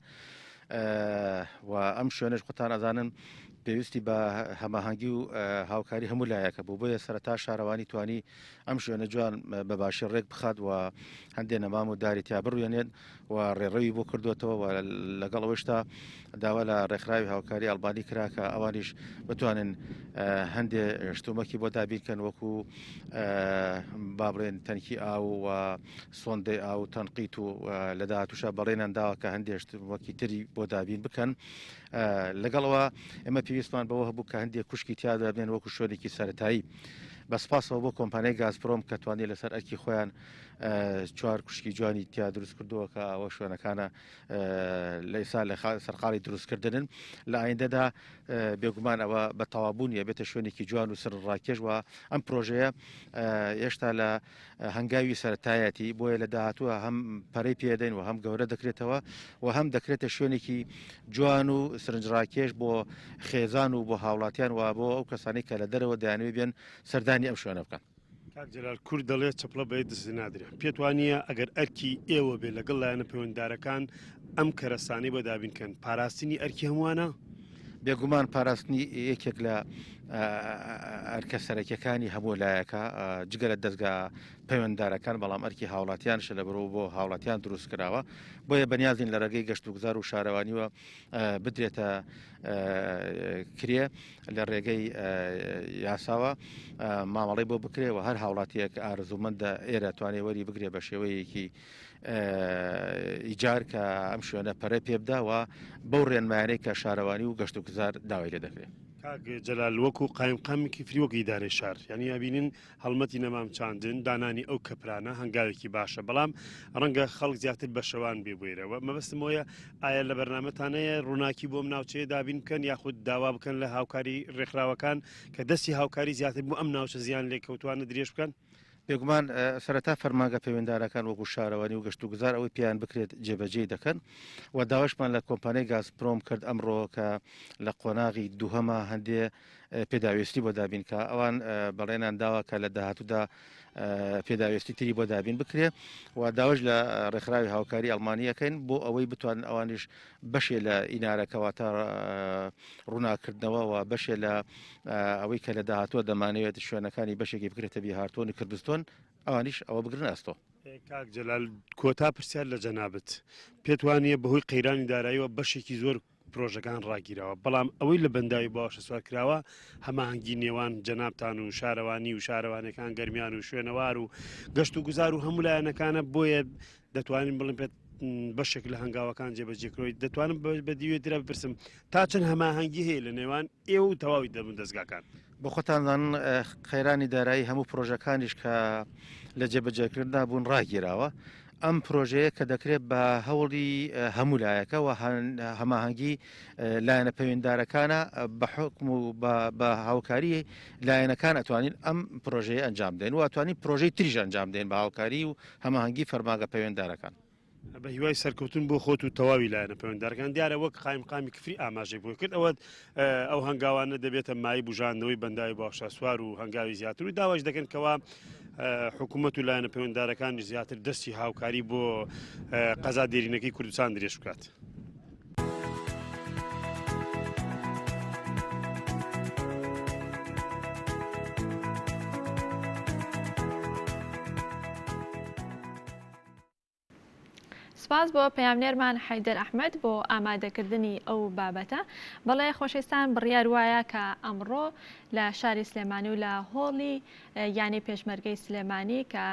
Speaker 5: و ئەم شوێنەش خۆتان ئەزانن. پێویستی بە هەماهەنگی و هاوکاری هەموو لایەکە بوو، بۆیە سەرەتا شارەوانی توانی ئەم شوێنە جوان بە باشی ڕێک بخات و هەندێ نەمام و داری تیا بڕوێنێت و ڕێڕەوی بۆ کردوێتەوە و لەگەڵ ئەوەشتا داوا لە ڕێکخراوی هاوکاری ئەلبانی کرا کە ئەوانیش بتوانن هەندێ شتومەکی بۆ دابینکەن وەکو با بڵێن تەنکی ئاو و سۆندەی ئاو و تەنقیت و لە داهاتوشا بەڵێنیان داوە کە هەندێ شتومەکی تری بۆ دابین بکەن. لەگەڵ ئەوە ئێمە پێویستمان بەوە هەبوو کە هەندێک کوشکی تیادا بێن وەکو شوێنێکی سەتایی. بە سپاسەوە بۆ کۆمپانیای گازپرۆم کە توانی لەسەر ئەرکی خۆیان چوار کوشکی جوانی تیا دروست کردووە کە ئەوە شوێنەکانە لە ئێستا لە سەرقاڵی دروستکردنن لە ئایندەدا بێگومان ئەوە بە تەوابوونیە بێتە شوێنێکی جوان و سەرنجڕاکێش و ئەم پرۆژەیە هێشتا لە هەنگاوی سەرەتایەتی، بۆیە لە داهاتووە هەم پەرەی پێدەین و هەم گەورە دەکرێتەوە و هەم دەکرێتە شوێنێکی جوان و سرنجڕاکێش بۆ خێزان و بۆ هاوڵاتیان و بۆ ئەو کەسانەی کە لە دەرەوە دەیانەوێت بێن سەردانی ئەم شوێنە بکەن.
Speaker 4: کاک جەلال کورد دەڵێ چەپڵە بە یەک دەست نادرێ. پێت وا نییە ئەگەر ئەرکی ئێوە بێ لەگەڵ لایەنە پەیوەندیدارەکان ئەم کەرەسانەی بۆ دابین کەن، پاراستنی ئەرکی هەمووانە؟
Speaker 5: بێگومان پاراستنی یەکێک لە ئەرکە سەرەکیەکانی هەموو لایەکە جگە لە دەزگا پەیوەنددارەکان بەڵام ئەرکی هاوڵاتیانشە لە بەرەوە بۆ هاوڵاتیان دروست کراوە بۆیە بەنیازین لە ڕێگەی گەشت و گوزار و شارەوانیوە بدرێتە کرێ لە ڕێگەی یاساوە مامەڵی بۆ بکرێ و هەر هاوڵاتیەک ئارزومەندە ئێرە توانێ وەری بگرێ بە شێوەیەکی ئیجار کە ئەم شوێنە پەرە پێبدا و بەو ڕێنمایانەی کە شارەوانی و گەشت و گوزار داوای لێ دەکرێت.
Speaker 4: کاک جەلال وەکو قایمقامی کفری وەک ئیدارەی شار یانی ئەبینین هەڵمەتی نەمام چاندن دانانی ئەو کەپرانە هەنگاوێکی باشە بەڵام ڕەنگە خەڵک زیاتر بە شەوان بێ بۆیرەوە مەبەستم ئەوەیە ئایا لە بەرنامەتانەیە ڕووناکی بۆم ناوچەیە دابین بکەن یاخود داوا بکەن لە هاوکاری ڕێکخراوەکان کە دەستی هاوکاری زیاتر بۆ ئەم ناوچە زیان لێکەوتوانە درێژ بکەن؟
Speaker 5: بێگومان سەرەتا فەرمانگە پەیوەندارەکان وەکو شارەوانی و گەشتوگوزار ئەوەی پێیان بکرێت جێبەجێی دەکەن و داواشمان لە کۆمپانیای گازپرۆم کرد ئەمڕۆ کە لە قۆناغی دووهەمە هەندێ پێداویستی بۆ دابین کە ئەوان بەڵێنان داوە کە لە داهاتوودا پێداویستی تری بۆ دابین بکرێ و داواش لە ڕێکخراوی هاوکاری ئەڵمانیەکەین بۆ ئەوەی بتوانن ئەوانیش بەشێ لە ئینارەکە واتە ڕووناکردنەوە و بەشێ لە ئەوەی کە لە داهاتووە دەمانەوێت شوێنەکانی بەشێکی بکرێتە بیهارتۆن و کردستۆن ئەوانیش ئەوە بگرن ئەستۆ.
Speaker 4: کاک جەلال کۆتا پرسیار لە جەنابت، پێت وانییە بەهۆی قەیرانی داراییەوە بەشێکی زۆر پرۆژەکان ڕاگیراوە، بەڵام ئەوەی لە بەنداوی باوەشەسوار کراوە هەماهەنگی نێوان جەنابتان و شارەوانی و شارەوانەکان گەرمیان و شوێنەوار و گەشت و گوزار و هەموو لایەنەکانە بۆیە دەتوانین بڵێن پێت بەشێک لە هەنگاوەکان جێبەجێکرۆی دەتوانم بە دیوێ درا بپرسم تا چەند هەماهەنگی هەیە لە نێوان ئێوە و تەواوی دەبن دەستگاکان؟
Speaker 5: بۆ خۆتان زانن قەیرانی دارایی هەموو پرۆژەکانیش کە لە جێبەجێکردنا بوون ڕاگیراوە ئەم پرۆژەیە کە دەکرێت بە هەوڵی هەموو لایەکە و هەماهەنگی لایەنە پەیوەنددارەکانە بە حکم و بە هاوکاری لایەنەکان ئەتوانین ئەم پرۆژەیە ئەنجام بدەین و ئەتوانین پرۆژەی تریش ئەنجام بدەین بە هاوکاری و هەماهەنگی فەرمانگە پەیوەنددارەکان.
Speaker 4: بە هیوای سەرکەوتن بۆ خۆت و تەواوی لایەنە پەیوەنددارەکان دیارە وەک قایمقامی کفری ئاماژەی بۆ کرد ئەوە ئەو هەنگاوانە دەبێتە مای بژاندنەوەی بەنداوی باوشاسوار و هەنگاوی زیاتر و داواش دەکەن کەوا حکوومەت و لایەنە پەیوەنددارەکانی زیاتر دەستی هاوکاری بۆ قەزا دێرینەکەی کوردستان درێژ بکات.
Speaker 1: سپاس بۆ پەیامنێرمان حەیدەر ئەحمەد بۆ ئامادەکردنی ئەو بابەتە. بەڵێ خۆشەویستان بڕیار وایە کە ئەمڕۆ لە شاری سلێمانی و لە هۆڵی یانەی پێشمەرگەی سلێمانی کە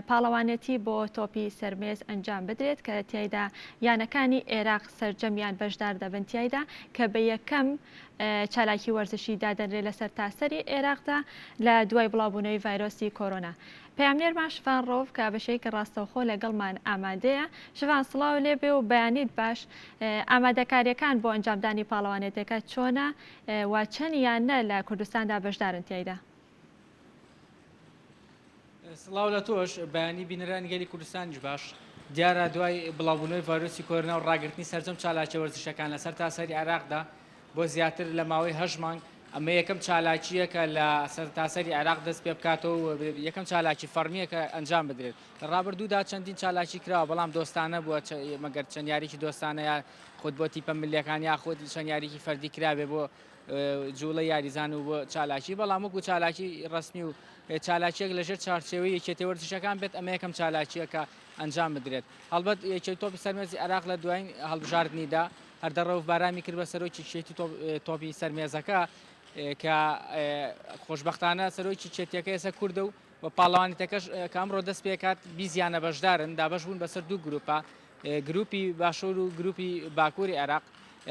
Speaker 1: پاڵەوانێتی بۆ تۆپی سەرمێز ئەنجام بدرێت کە تیایدا یانەکانی ئێراق سەرجەمیان بەشدار دەبن تیایدا کە بە یەکەم چالاکی وەرزشی دادەنرێت لە سەرتاسەری ئێراقدا لە دوای بڵاوبوونەوەی ڤایرۆسی کۆرۆنا. پەیامنێرمان شڤان ڕەوف کە بە شێوەیەکی ڕاستەوخۆ لەگەڵمان ئامادەیە. شڤان سڵاو لێ بێ و بەیانیت باش. ئامادەکارییەکان بۆ ئەنجامدانی پاڵەوانێتیەکە چۆنە و چەند یانە لە کوردستاندا بەشدارن تیایدا؟
Speaker 6: سڵاو لە تۆش، بەیانی بینەرانی گەلی کوردستانیش باش. دیارە دوای بڵاوبوونەوەی ڤایرۆسی کۆرۆنا و ڕاگرتنی سەرجەم چالاکیە وەرزشیەکان لە سەرتاسەری عێراقدا بۆ زیاتر لە ماوەی هەشت مانگ، ئەمە یەکەم چالاکییە کە لە سەرتاسەری عێراق دەست پێ بکاتەوە و یەکەم چالاکی فەڕمییە کە ئەنجام بدرێت. لە ڕابردوودا چەندین چالاکی کراوە، بەڵام دۆستانە بووە، مەگەر چەند یاریی دۆستانە یا خود بۆ تیپە ملییەکان یاخود چەند یاریی فەردی کرابێ بۆ. جوڵەی یاریزان و بۆ چالاکی، بەڵام وەکو چالاکی ڕەسمی و چالاکیەک لەژێر چوارچێوەی یەکێتی وەرزشەکان بێت ئەمە یەکەم چالاکیە کە ئەنجام بدرێت. هەڵبەت یەکێتی تۆپی سەرمێزی عێراق لە دوایین هەڵبژاردنیدا هەردە ڕەوف بارامی کرد بە سەرۆکی یەکێتی تۆپی سەرمێزەکە کە خۆشبەختانە سەرۆکی یەکێتیەکە ئێستا کوردە و و پاڵەوانێتەکەش کە ئەمڕۆ دەست پێکات 20 یانە بەشدارن دابەش بوون بەسەر دوو گروپە گروپی باشوور و گروپی باکووری عێراق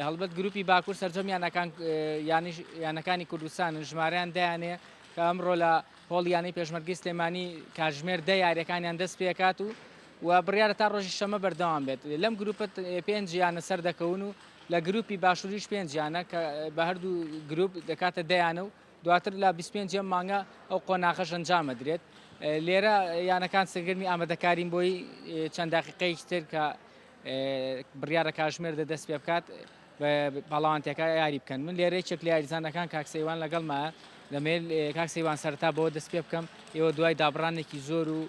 Speaker 6: هەڵبەت گروپی باکوور سەرجەم یانەکان یانەکانی کوردستانن ژمارەیان دەیانێ کە ئەمڕۆ لە هۆڵی یانەی پێشمەرگەی سلێمانی کاتژمێر دە یاریەکانیان دەست پێکات و و بڕیارە تا ڕۆژی شەمە بەردەوام بێت لەم گروپە پێنج یانە سەردەکەون و لە گروپی باشووریش پێنج یانە کە بە هەردوو گروپ دەکاتە دەیانە و دواتر لە 25 ئەم مانگە ئەو قۆناغەش ئەنجام ئەدرێت لێرە یانەکان سەرگەرمی ئامادەکارین بۆی چەند دقیقەیەکی تر کە بڕیارە کاژمێر دە دەست پێ بکات پاڵەوانتەکە یاری بکەن من لێرە یەکێک لە یاریزانەکان کاک سەیوان لەگەڵمایە دەمێت کاک سەیوان سەرەتا بەوە دەست پێ بکەم ئێوە دوای دابڕانێکی زۆر و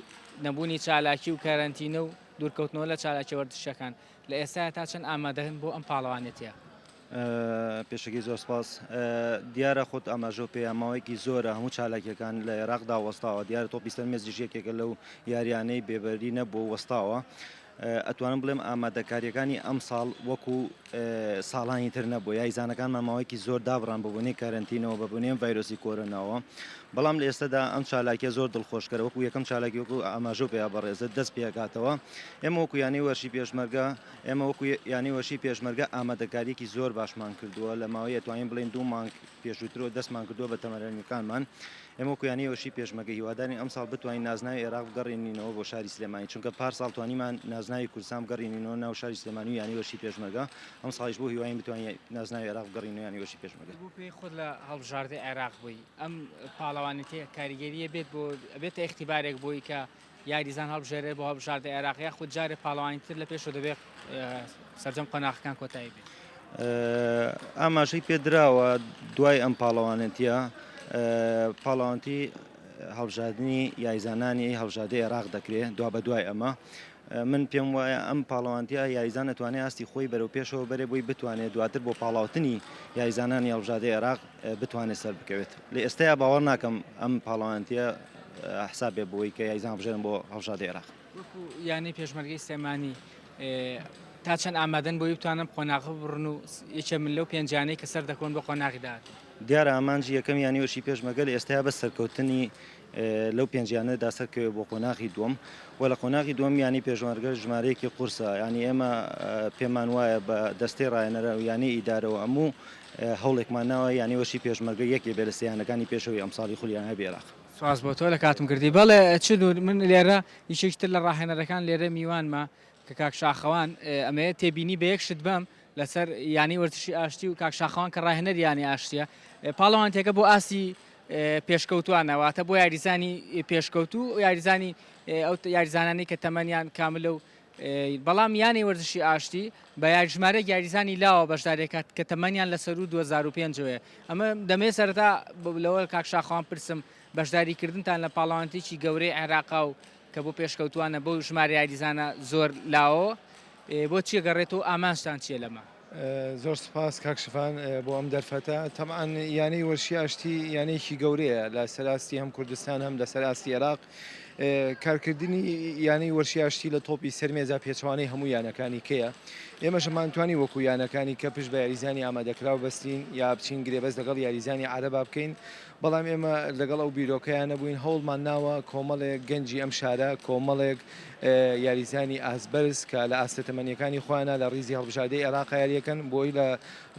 Speaker 6: نەبوونی چالاکی و کەرەنتینە و دوورکەوتنەوە لە چالاکی وەرزشەکان لە ئێستا تا چەند ئامادەن بۆ ئەم پاڵەوانێتیە؟
Speaker 7: پێشەکی زۆر سپاس. دیارە خۆت ئاماژەو پێیا ماوەیەکی زۆرە هەموو چالاکیەکان لە عێراقدا وەستاوە دیارە تۆپی سەر مێزیش یەکێکە لەو یاریانەی بێبەری نەبووە و وەستاوە ئەتوانم بڵێم ئامادەکاریەکانی ئەمساڵ وەکو ساڵانی تر نەبوو یاریزانەکانمان ماوەیەکی زۆر دابڕان بە بۆنەی کەرەنتینەوە بە بۆنەی ڤایرۆسی کۆرۆناوە بەڵام لە ئێستادا ئەم چالاکیە زۆر دڵخۆشکەرە وەکو یەکەم چالاکی وەکو ئاماژەو پێیا بەڕێزت دەست پێکاتەوە ئێمە وەکو یانەی وەرشی پێشمەرگە ئێمە وەکو یانەی وەرشی پێشمەرگە ئامادەکارییەکی زۆر باشمان کردووە، لە ماوەی ئەتوانین بڵێین دوو مانگ پێشووترەوە دەستمان کردووە بە تەمەرینەکانمان. ئێمە وەکو یانەی وەرشی پێشمەرگە هیوادارین ئەمساڵ بتوانین نازناوی عێراق بگەڕێنینەوە بۆ شاری سلێمانی، چونکە پار ساڵ توانیمان نازناوی کوردستان بگەڕێنینەوە ناو شاری سلێمانی و یانەی وەرشی پێشمەرگە، ئەمساڵیش بەو هیوایەین بتوانین نازناوی عێراق بگەڕێنینەوە یانەی وەرشی پێشمەرگە.
Speaker 6: بۆ پێی خۆت لە هەڵبژاردەی عێراق بووی، ئەم پاڵەوانێتیە کاریگەرییە بێت بۆ ئەبێتە ئیختیبارێک بۆی کە یاریزان هەڵبژێرێت بۆ هەڵبژاردەی عێراق یاخود جارێ پاڵەوانی تر لە پێشەوە دەبێت سەرجەم قۆناغەکان کۆتایی بێت؟
Speaker 7: ئاماژەی پێدراوە دوای ئەم پاڵەوانێتیە پاڵەوانتی هەڵبژاردنی یاریزانانی هەڵبژاردەی عێراق دەکرێت دوا بە دوای ئەمە من پێم وایە ئەم پاڵەوانتیە یاریزان ئەتوانێت ئاستی خۆی بەرەو پێشەوە بەرێ بۆی بتوانێت دواتر بۆ پاڵاوتنی یاریزانانی هەڵبژاردەی عێراق بتوانێت سەر بکەوێت لە ئێستایا باوەڕ ناکەم ئەم پاڵەوانێتیە حساب بێ بۆی کە یاریزان بژێرن بۆ هەڵبژاردەی عێراق.
Speaker 6: وەکو یانەی پێشمەرگەی سلێمانی تا چەند ئامادەن بۆی بتوانن قۆناغ ببڕن و یەکێ من لەو پێنجانەی کە سەر دەکەون بۆ قۆناغی داهاتوو؟
Speaker 7: دیارە ئامانجی یەکەم یانەی وەرشی پێشمەرگە لە ئێستایا بەس سەرکەوتنی لەو پێنج یانەدا سەرکەوێت بۆ قۆناغی دووەم و لە قۆناغی دووەم یانەی پێشمەرگە ژمارەیەکی قورسە یانی ئێمە پێمان وایە بە دەستەی ڕاهێنەرە و یانەی ئیدارەوە هەموو هەوڵێکمان ناوە یانەی وەرشی پێشمەرگە یەکێ بێ لە سێ یانەکانی پێشەوەی ئەمساڵی خولی یانەی عێراق.
Speaker 6: سوپاس بۆ تۆ لە کاتم کردی. بەڵێ چ نور من لێرە یەکێکی تر لە ڕاهێنەرەکان لێرە میوانمە کە کاک شاخەوان ئەمەیە تێبینی بە یەک شت بەم لەسەر یانەی وەرزشی ئاشتی و کاک شاخەوان کە ڕاهێنەری یانەی ئاشتیە پاڵەوانتێکە بۆ ئاستی پێشکەوتوانە واتە بۆ یاریزانی پێشکەوتوو و یاریزانی ئەو یاریزانانی کە تەمەنیان کاملە و بەڵام یانەی وەرزشی ئاشتی بە ژمارەیەک یاریزانی لاوە بەشداریەکات کە تەمەنیان لە سەروو 2005 ەوەیە ئەمە دەمەوێت سەرەتا لەوە کاک شاخەوان پرسم بەشداریکردنتان لە پاڵەوانێتیی گەورەی عێراقا و کە بۆ پێشکەوتووانە بەو ژمارە یاریزانە زۆر لاوەوە بۆ چی گەڕێتەوە و ئامانجتان چییە لەمە؟
Speaker 8: زۆر سوپاس کاک شفان بۆ ئەم دەرفەتە تەبعەن یانەی وەرشی ئاشتی یانەیەکی گەورەیە لە سەر ئاستی هەم کوردستان هەم لەسەر ئاستی عێراق کارکردنی یانەی وەرشی ئاشتی لە تۆپی سەرمێزا پێچەوانەی هەموو یانەکانی کەیە ئێمەش مانتوانی وەکو یانەکانی کە پشت بە یاریزانی ئامادەکراو بەستین یا بچین گرێبەست لەگەڵ یاریزانی عەرەبا بکەین بەڵام ئێمە لەگەڵ ئەو بیرۆکەیە نەبووین، هەوڵمان ناوە کۆمەڵێک گەنجی ئەم شارە، کۆمەڵێک یاریزانی ئاست بەرز کە لە ئاستە تەمەنییەکانی خۆیانە لە ڕیزی هەڵبژاردەی عێراق یارییەکەن بۆی لە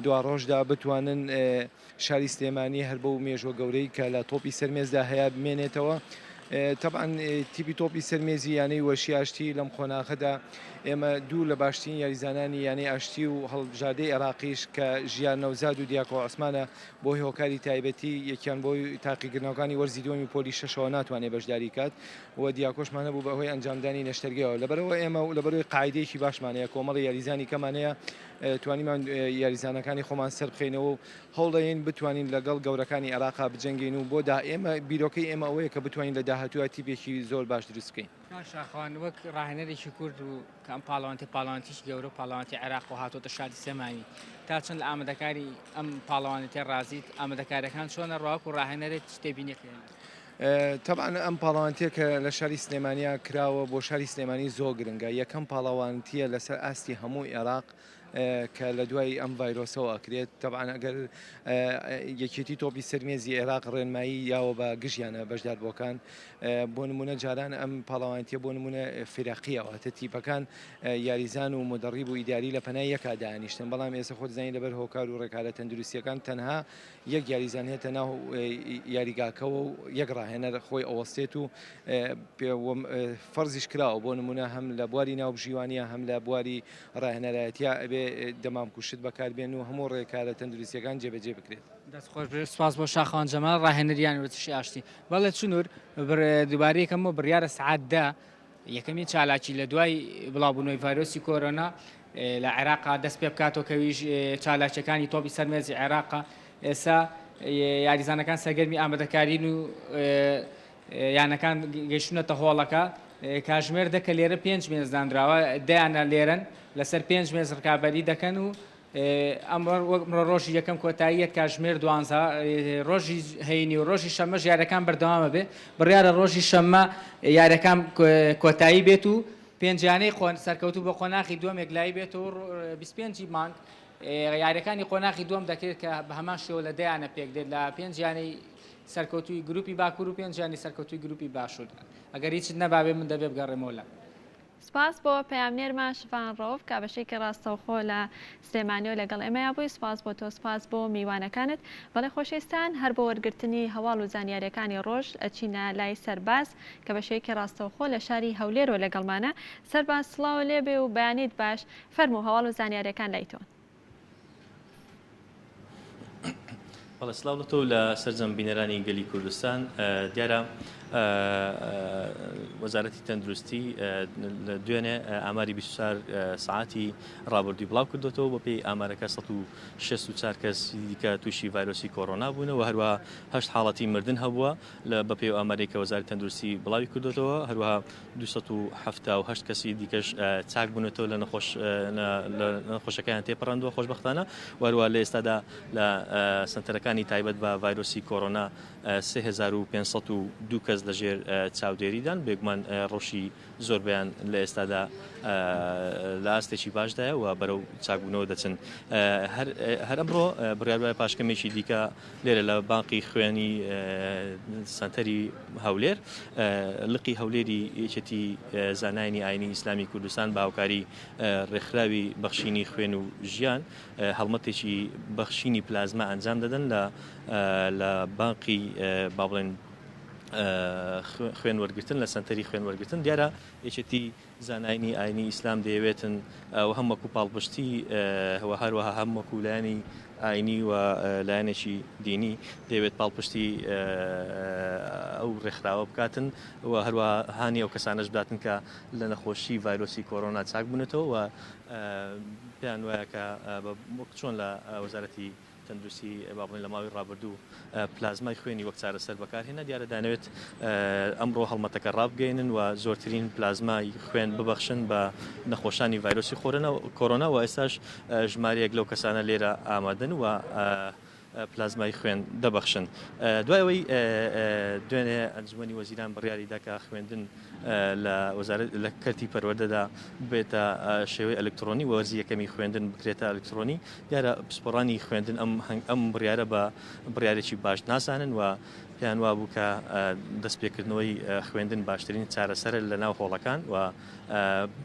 Speaker 8: دواڕۆژدا بتوانن شاری سلێمانی هەر بەو مێژووە گەورەی کە لە تۆپی سەر مێزدا هەیە بمێنێتەوە. تەبعەن تیپی تۆپی سەر مێزی یانەی وەرشی ئاشتی لەم قۆناغەدا ئێمە دوو لە باشترین یاریزانانی یانەی ئاشتی و هەڵبژاردەی عێراقیش کە ژیار نەوزاد و دیاکۆ عوسمانە بۆ هۆکاری تایبەتی یەکیان بۆ تاقیکردنەوەکانی وەرزی دووەمی پۆلی شەشەوە ناتوانێت بەشداری کات و دیاکۆشمان هەبوو بە هۆی ئەنجامدانی نەشتەرگەیەوە لەبەرئەوە ئێمە و لەبەرئەوەی قاعیدەیەکی باشمان هەیە کۆمەڵی یاریزانی کەمان هەیە توانیمان یاریزانەکانی خۆمان سەربخەینەوە و هەوڵدەین بتوانین لەگەڵ گەورەکانی عێراقا بجەنگین و بۆ دا ئێمە بیرۆکەی ئێمە ئەوەیە کە بتوانین لە داهاتوو. داهاتووە تیپێکی زۆر باش دروست بکەین.
Speaker 6: کاک شاخەوان وەک ڕاهێنەرێکی کورد و کە ئەم پاڵەوانێتی پاڵەوانێتیی گەورە و پاڵەوانێتی عێراق و هاتۆتە شاری سلێمانی تا چەند لە ئامادەکاری ئەم پاڵەوانێتیە ڕازیت ئامادەکاریەکان چۆنە ڕواک و ڕاهێنەرێت چ تێبینیەک هەیە؟
Speaker 8: تەبعەن ئەم پاڵەوانتیە کە لە شاری سلێمانیا کراوە بۆ شاری سلێمانی زۆر گرنگە یەکەم پاڵەوانتیە لەسەر ئاستی هەموو عێراق کە لە دوای ئەم ڤایرۆسەوە ئەکرێت تەبعەن ئەگەر یەکێتی تۆپی سەرمێزی عێراق ڕێنمایی یاوە بە گژیانە بەشداربووەکان بۆ نمونە جاران ئەم پاڵەوانتیە بۆ نمونە فیرەقیە واتە تیپەکان یاریزان و مدەڕیب و ئیداری لە پەنای یەکا دانیشتن بەڵام ئێستا خۆت زانانی لەبەر هۆکار و ڕێکارە تەندروستیەکان تەنها یەک یاریزان هێتە ناو یاریگاکەوە و یەک ڕاهێنەر خۆی ئەوەستێت و فەرزیش کراوە بۆ نمونە هەم لە بواری ناوبژیوانیە هەم لە بواری ڕاهێنەرایەتیا ئەبێ دەمامک و شت بەکاربێن و هەموو ڕێکارە تەندروستیەکان جێبەجێ بکرێت.
Speaker 6: دەست خۆش بێت سوپاس بۆ شاخەوان جەمال ڕاهێنەری یانەی وەرزشی ئاشتی. بەڵێ چنور دووبارە یەکەمەوە بڕیارە سەعات دە یەکەمین چالاکی لە دوای بڵاوبوونەوەی ڤایرۆسی کۆرۆنا لە عێراقا دەست پێ بکاتەوە کەویش چالاکیەکانی تۆپی سەر مێزی عێراقا ئێستا یاریزانەکان سەرگەرمی ئامادەکارین و یانەکان گەیشتونەتە هۆڵەکە کاژمێر دە کە لێرە پێنج مێز دانراوە دەیانە لێرەن لەسەر پێنج مێز ڕکابەری دەکەن و ئەمڕۆ ڕۆژی یەکەم کۆتاییەت کاژمێر دوانزە ڕۆژی هەینی و ڕۆژی شەممەش یاریەکان بەردەوامە بێ بڕیارە ڕۆژی شەممە یاریەکان کۆتایی بێت و پێنج یانەی قۆن سەرکەوتوو بۆ قۆناغی دووەم یەکلایی بێتەوە 25 مانگ یاریەکانی قۆناغی دووەم دەکرێت کە بە هەمان شێوە لە دەیانە پێک دێت لە پێنج یانەی سەرکەوتووی گروپی باکوور و پێنج یانەی سەرکەوتووی گروپی باشوور ئەگەر هیچت نەبابێ من دەبێ بگەڕێمەوە لە
Speaker 1: سپاس بۆ پەیامنێرمان شڤان ڕەوف کە بەشێکی ڕاستەوخۆ لە سلێمانیەوە لەگەڵ ئێمەیا بووی، سپاس بۆ تۆ سپاس بۆ میوانەکانت. بەڵێ خۆشەویستان هەر بۆ وەرگرتنی هەواڵ و زانیاریەکانی ڕۆژ ئەچینە لای سەرباز کە بەشێکی ڕاستەوخۆ لە شاری هەولێرەوە لەگەڵمانە. سەرباز سڵاوە لێبێ و بەیانیت باش، فەرموو هەواڵ و زانیاریەکان لای تۆن.
Speaker 9: بەڵێ سڵاو لە تۆ و لە سەرجەم بینەرانی گەلی کوردستان. دیارە وەزارەتی تەندروستی لە دوێنێ ئاماری 24 سەعاتی ڕابردووی بڵاو کردوێتەوە بە پێی ئامارەکە 164 کەس دیکە تووشی ڤایرۆسی کۆرۆنا بوونە و هەروەها هەشت حاڵەتی مردن هەبووە لە بە پێی ئامارێک کە وەزارەتی تەندروستی بڵاوی کردوێتەوە هەروەها 278 کەسی دیکەش چاک بوونەتەوە لە نەخۆش لە نەخۆشەکەیان تێپەڕاندووە خۆشبەختانە و هەروەها لە ئێستادا لە سەنتەرەکانی تایبەت بە ڤایرۆسی کۆرۆنا 3502 کەس لەژێر چاودێریدان بێگومان ڕەوشی زۆربەیان لە ئێستادا لە ئاستێکی باشدایە و بەرەو چاکبوونەوە دەچن هەر ئەمڕۆ بڕیار وایە پاشکەمێکی دیکە لێرە لە بانقی خوێنی سەنتەری هەولێر لقی هەولێری یەکێتی زانایانی ئاینی ئیسلامی کوردستان بە هاوکاری ڕێکخراوی بەخشینی خوێن و ژیان هەڵمەتێکی بەخشینی پلازما ئەنجام دەدەن لە لە بانقی با بڵێن خوێن وەرگتن لە سەنتەری خوێن وەرگتن دیارە یەکێتی زانایانی ئاینی ئیسلام دەیەوێتن و هەم وەکو پاڵپشتی و هەروەها هەم وەکو لایەنی ئاینی و لایەنێکی دینی دەیەوێت پاڵپشتی ئەو ڕێکخراوە بکاتن و هەروەها هانی ئەو کەسانەش بداتن کە لە نەخۆشی ڤایرۆسی کۆرۆنا چاک بوونەتەوە و پێیان وایە کە وەک چۆن لە وەزارەتی تەندروستی با بڵێین لە ماوەی ڕابردوو پلازمای خوێنی وەک چارەسەر بەکارهێنا، دیارە دەیانەوێت ئەمڕۆ هەڵمەتەکە ڕابگەیەنن و زۆرترین پلازمای خوێن ببەخشن بە نەخۆشانی ڤایرۆسی کۆرۆنا و ئێستاش ژمارەیەک لەو کەسانە لێرە ئامادەن و پلازمای خوێن دەبەخشن. دوای ئەوەی دوێنێ ئەنجومەنی وەزیران بڕیاریدا کە خوێندن لە وەزارەت لە کەرتی پەروەردەدا ببێتە شێوەی ئەلکترۆنی و وەرزی یەکەمی خوێندن بکرێتە ئەلکترۆنی، دیارە پسپۆڕانی خوێندن ئەم ئەم بڕیارە بە بڕیارێکی باش نازانن و پێیان وابوو کە دەستپێکردنەوەی خوێندن باشترین چارەسەرە لە ناو هۆڵەکان و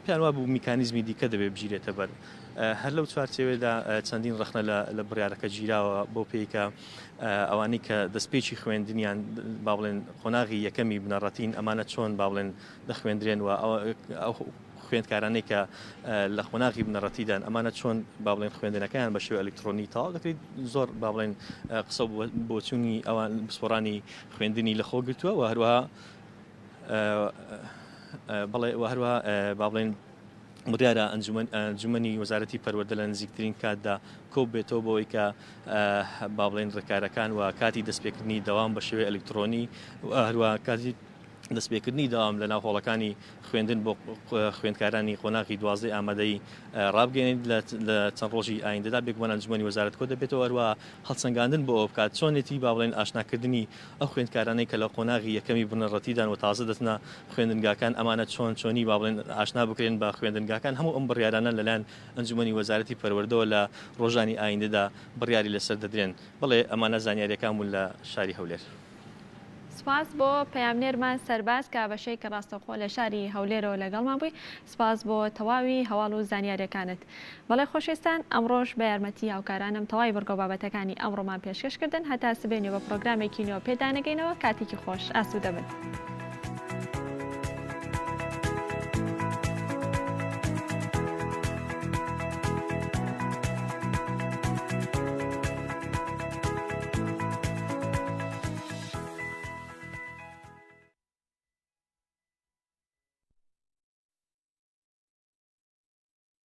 Speaker 9: پێیان وابوو میکانیزمی دیکە دەبێت بگیرێتە بەر. هەر لەو چوارچێوەیەدا چەندین ڕەخنە لە بڕیارەکە گیراوە بەو پێی کە ئەوانەی کە دەستپێکی خوێندنیان با بڵێن قۆناغی یەکەمی بنەڕەتین ئەمانە چۆن با بڵێن دەخوێندرێن و ئەو خوێندکارانەی کە لە قۆناغی بنەڕەتیدان ئەمانە چۆن با بڵێن خوێندنەکەیان بە شێوەی ئەلکترۆنی تەواو دەکرێت زۆر با بڵێن قسە بۆچوونی ئەوان پسپۆڕانی خوێندنی لەخۆ گرتووە و هەروەها بەڵێ و هەروەها با بڵێن بڕیارە ئەنجومەنی وەزارەتی پەروەردە لە نزیکترین کاتدا کۆببێتەوە بۆ ئەوەی کە با بڵێن ڕێکارەکان و کاتی دەستپێکردنی دەوام بە شێوەی ئەلکترۆنی و هەروەها کاتی دەستپێکردنی دەوام لە ناو هۆڵەکانی خوێندن بۆ خوێندکارانی قۆناغی دوازدەی ئامادەیی ڕابگەیەنێت لە چەند ڕۆژی ئایندەدا بێگومان ئەنجومەنی وەزارەت کۆ دەبێتەوە هەروە هەڵسەنگاندن بۆ ئەوە بکات چۆنێتی با بڵێن ئاشناکردنی ئەو خوێندکارانەی کە لە قۆناغی یەکەمی بنەڕەتیدان و تازە دەچنە خوێندنگاکان ئەمانە چۆن چۆنی با بڵێن ئاشنا بکرێن بە خوێندنگاکان هەموو ئەم بڕیارانە لەلایەن ئەنجومەنی وەزارەتی پەروەردەوە لە ڕۆژانی ئایندەدا بڕیاری لەسەر دەدرێن بەڵێ ئەمانە زانیاریەکان بوون لە شاری هەولێر.
Speaker 1: سپاس بۆ پەیامنێرمان سەرباز کە بەشێکی ڕاستەوخۆ لە شاری هەولێرەوە لەگەڵمان بووی، سپاس بۆ تەواوی هەواڵ و زانیاریەکانت. بەڵێ خۆشەویستان ئەمڕۆش بە یارمەتی هاوکارانم تەواوی بڕگەو بابەتەکانی ئەمڕۆمان پێشکەش کردن هەتا سبەینێ بە پڕۆگرامێکی نوێ پێتانەگەینەوە کاتێکی خۆش ئاسوودە بن.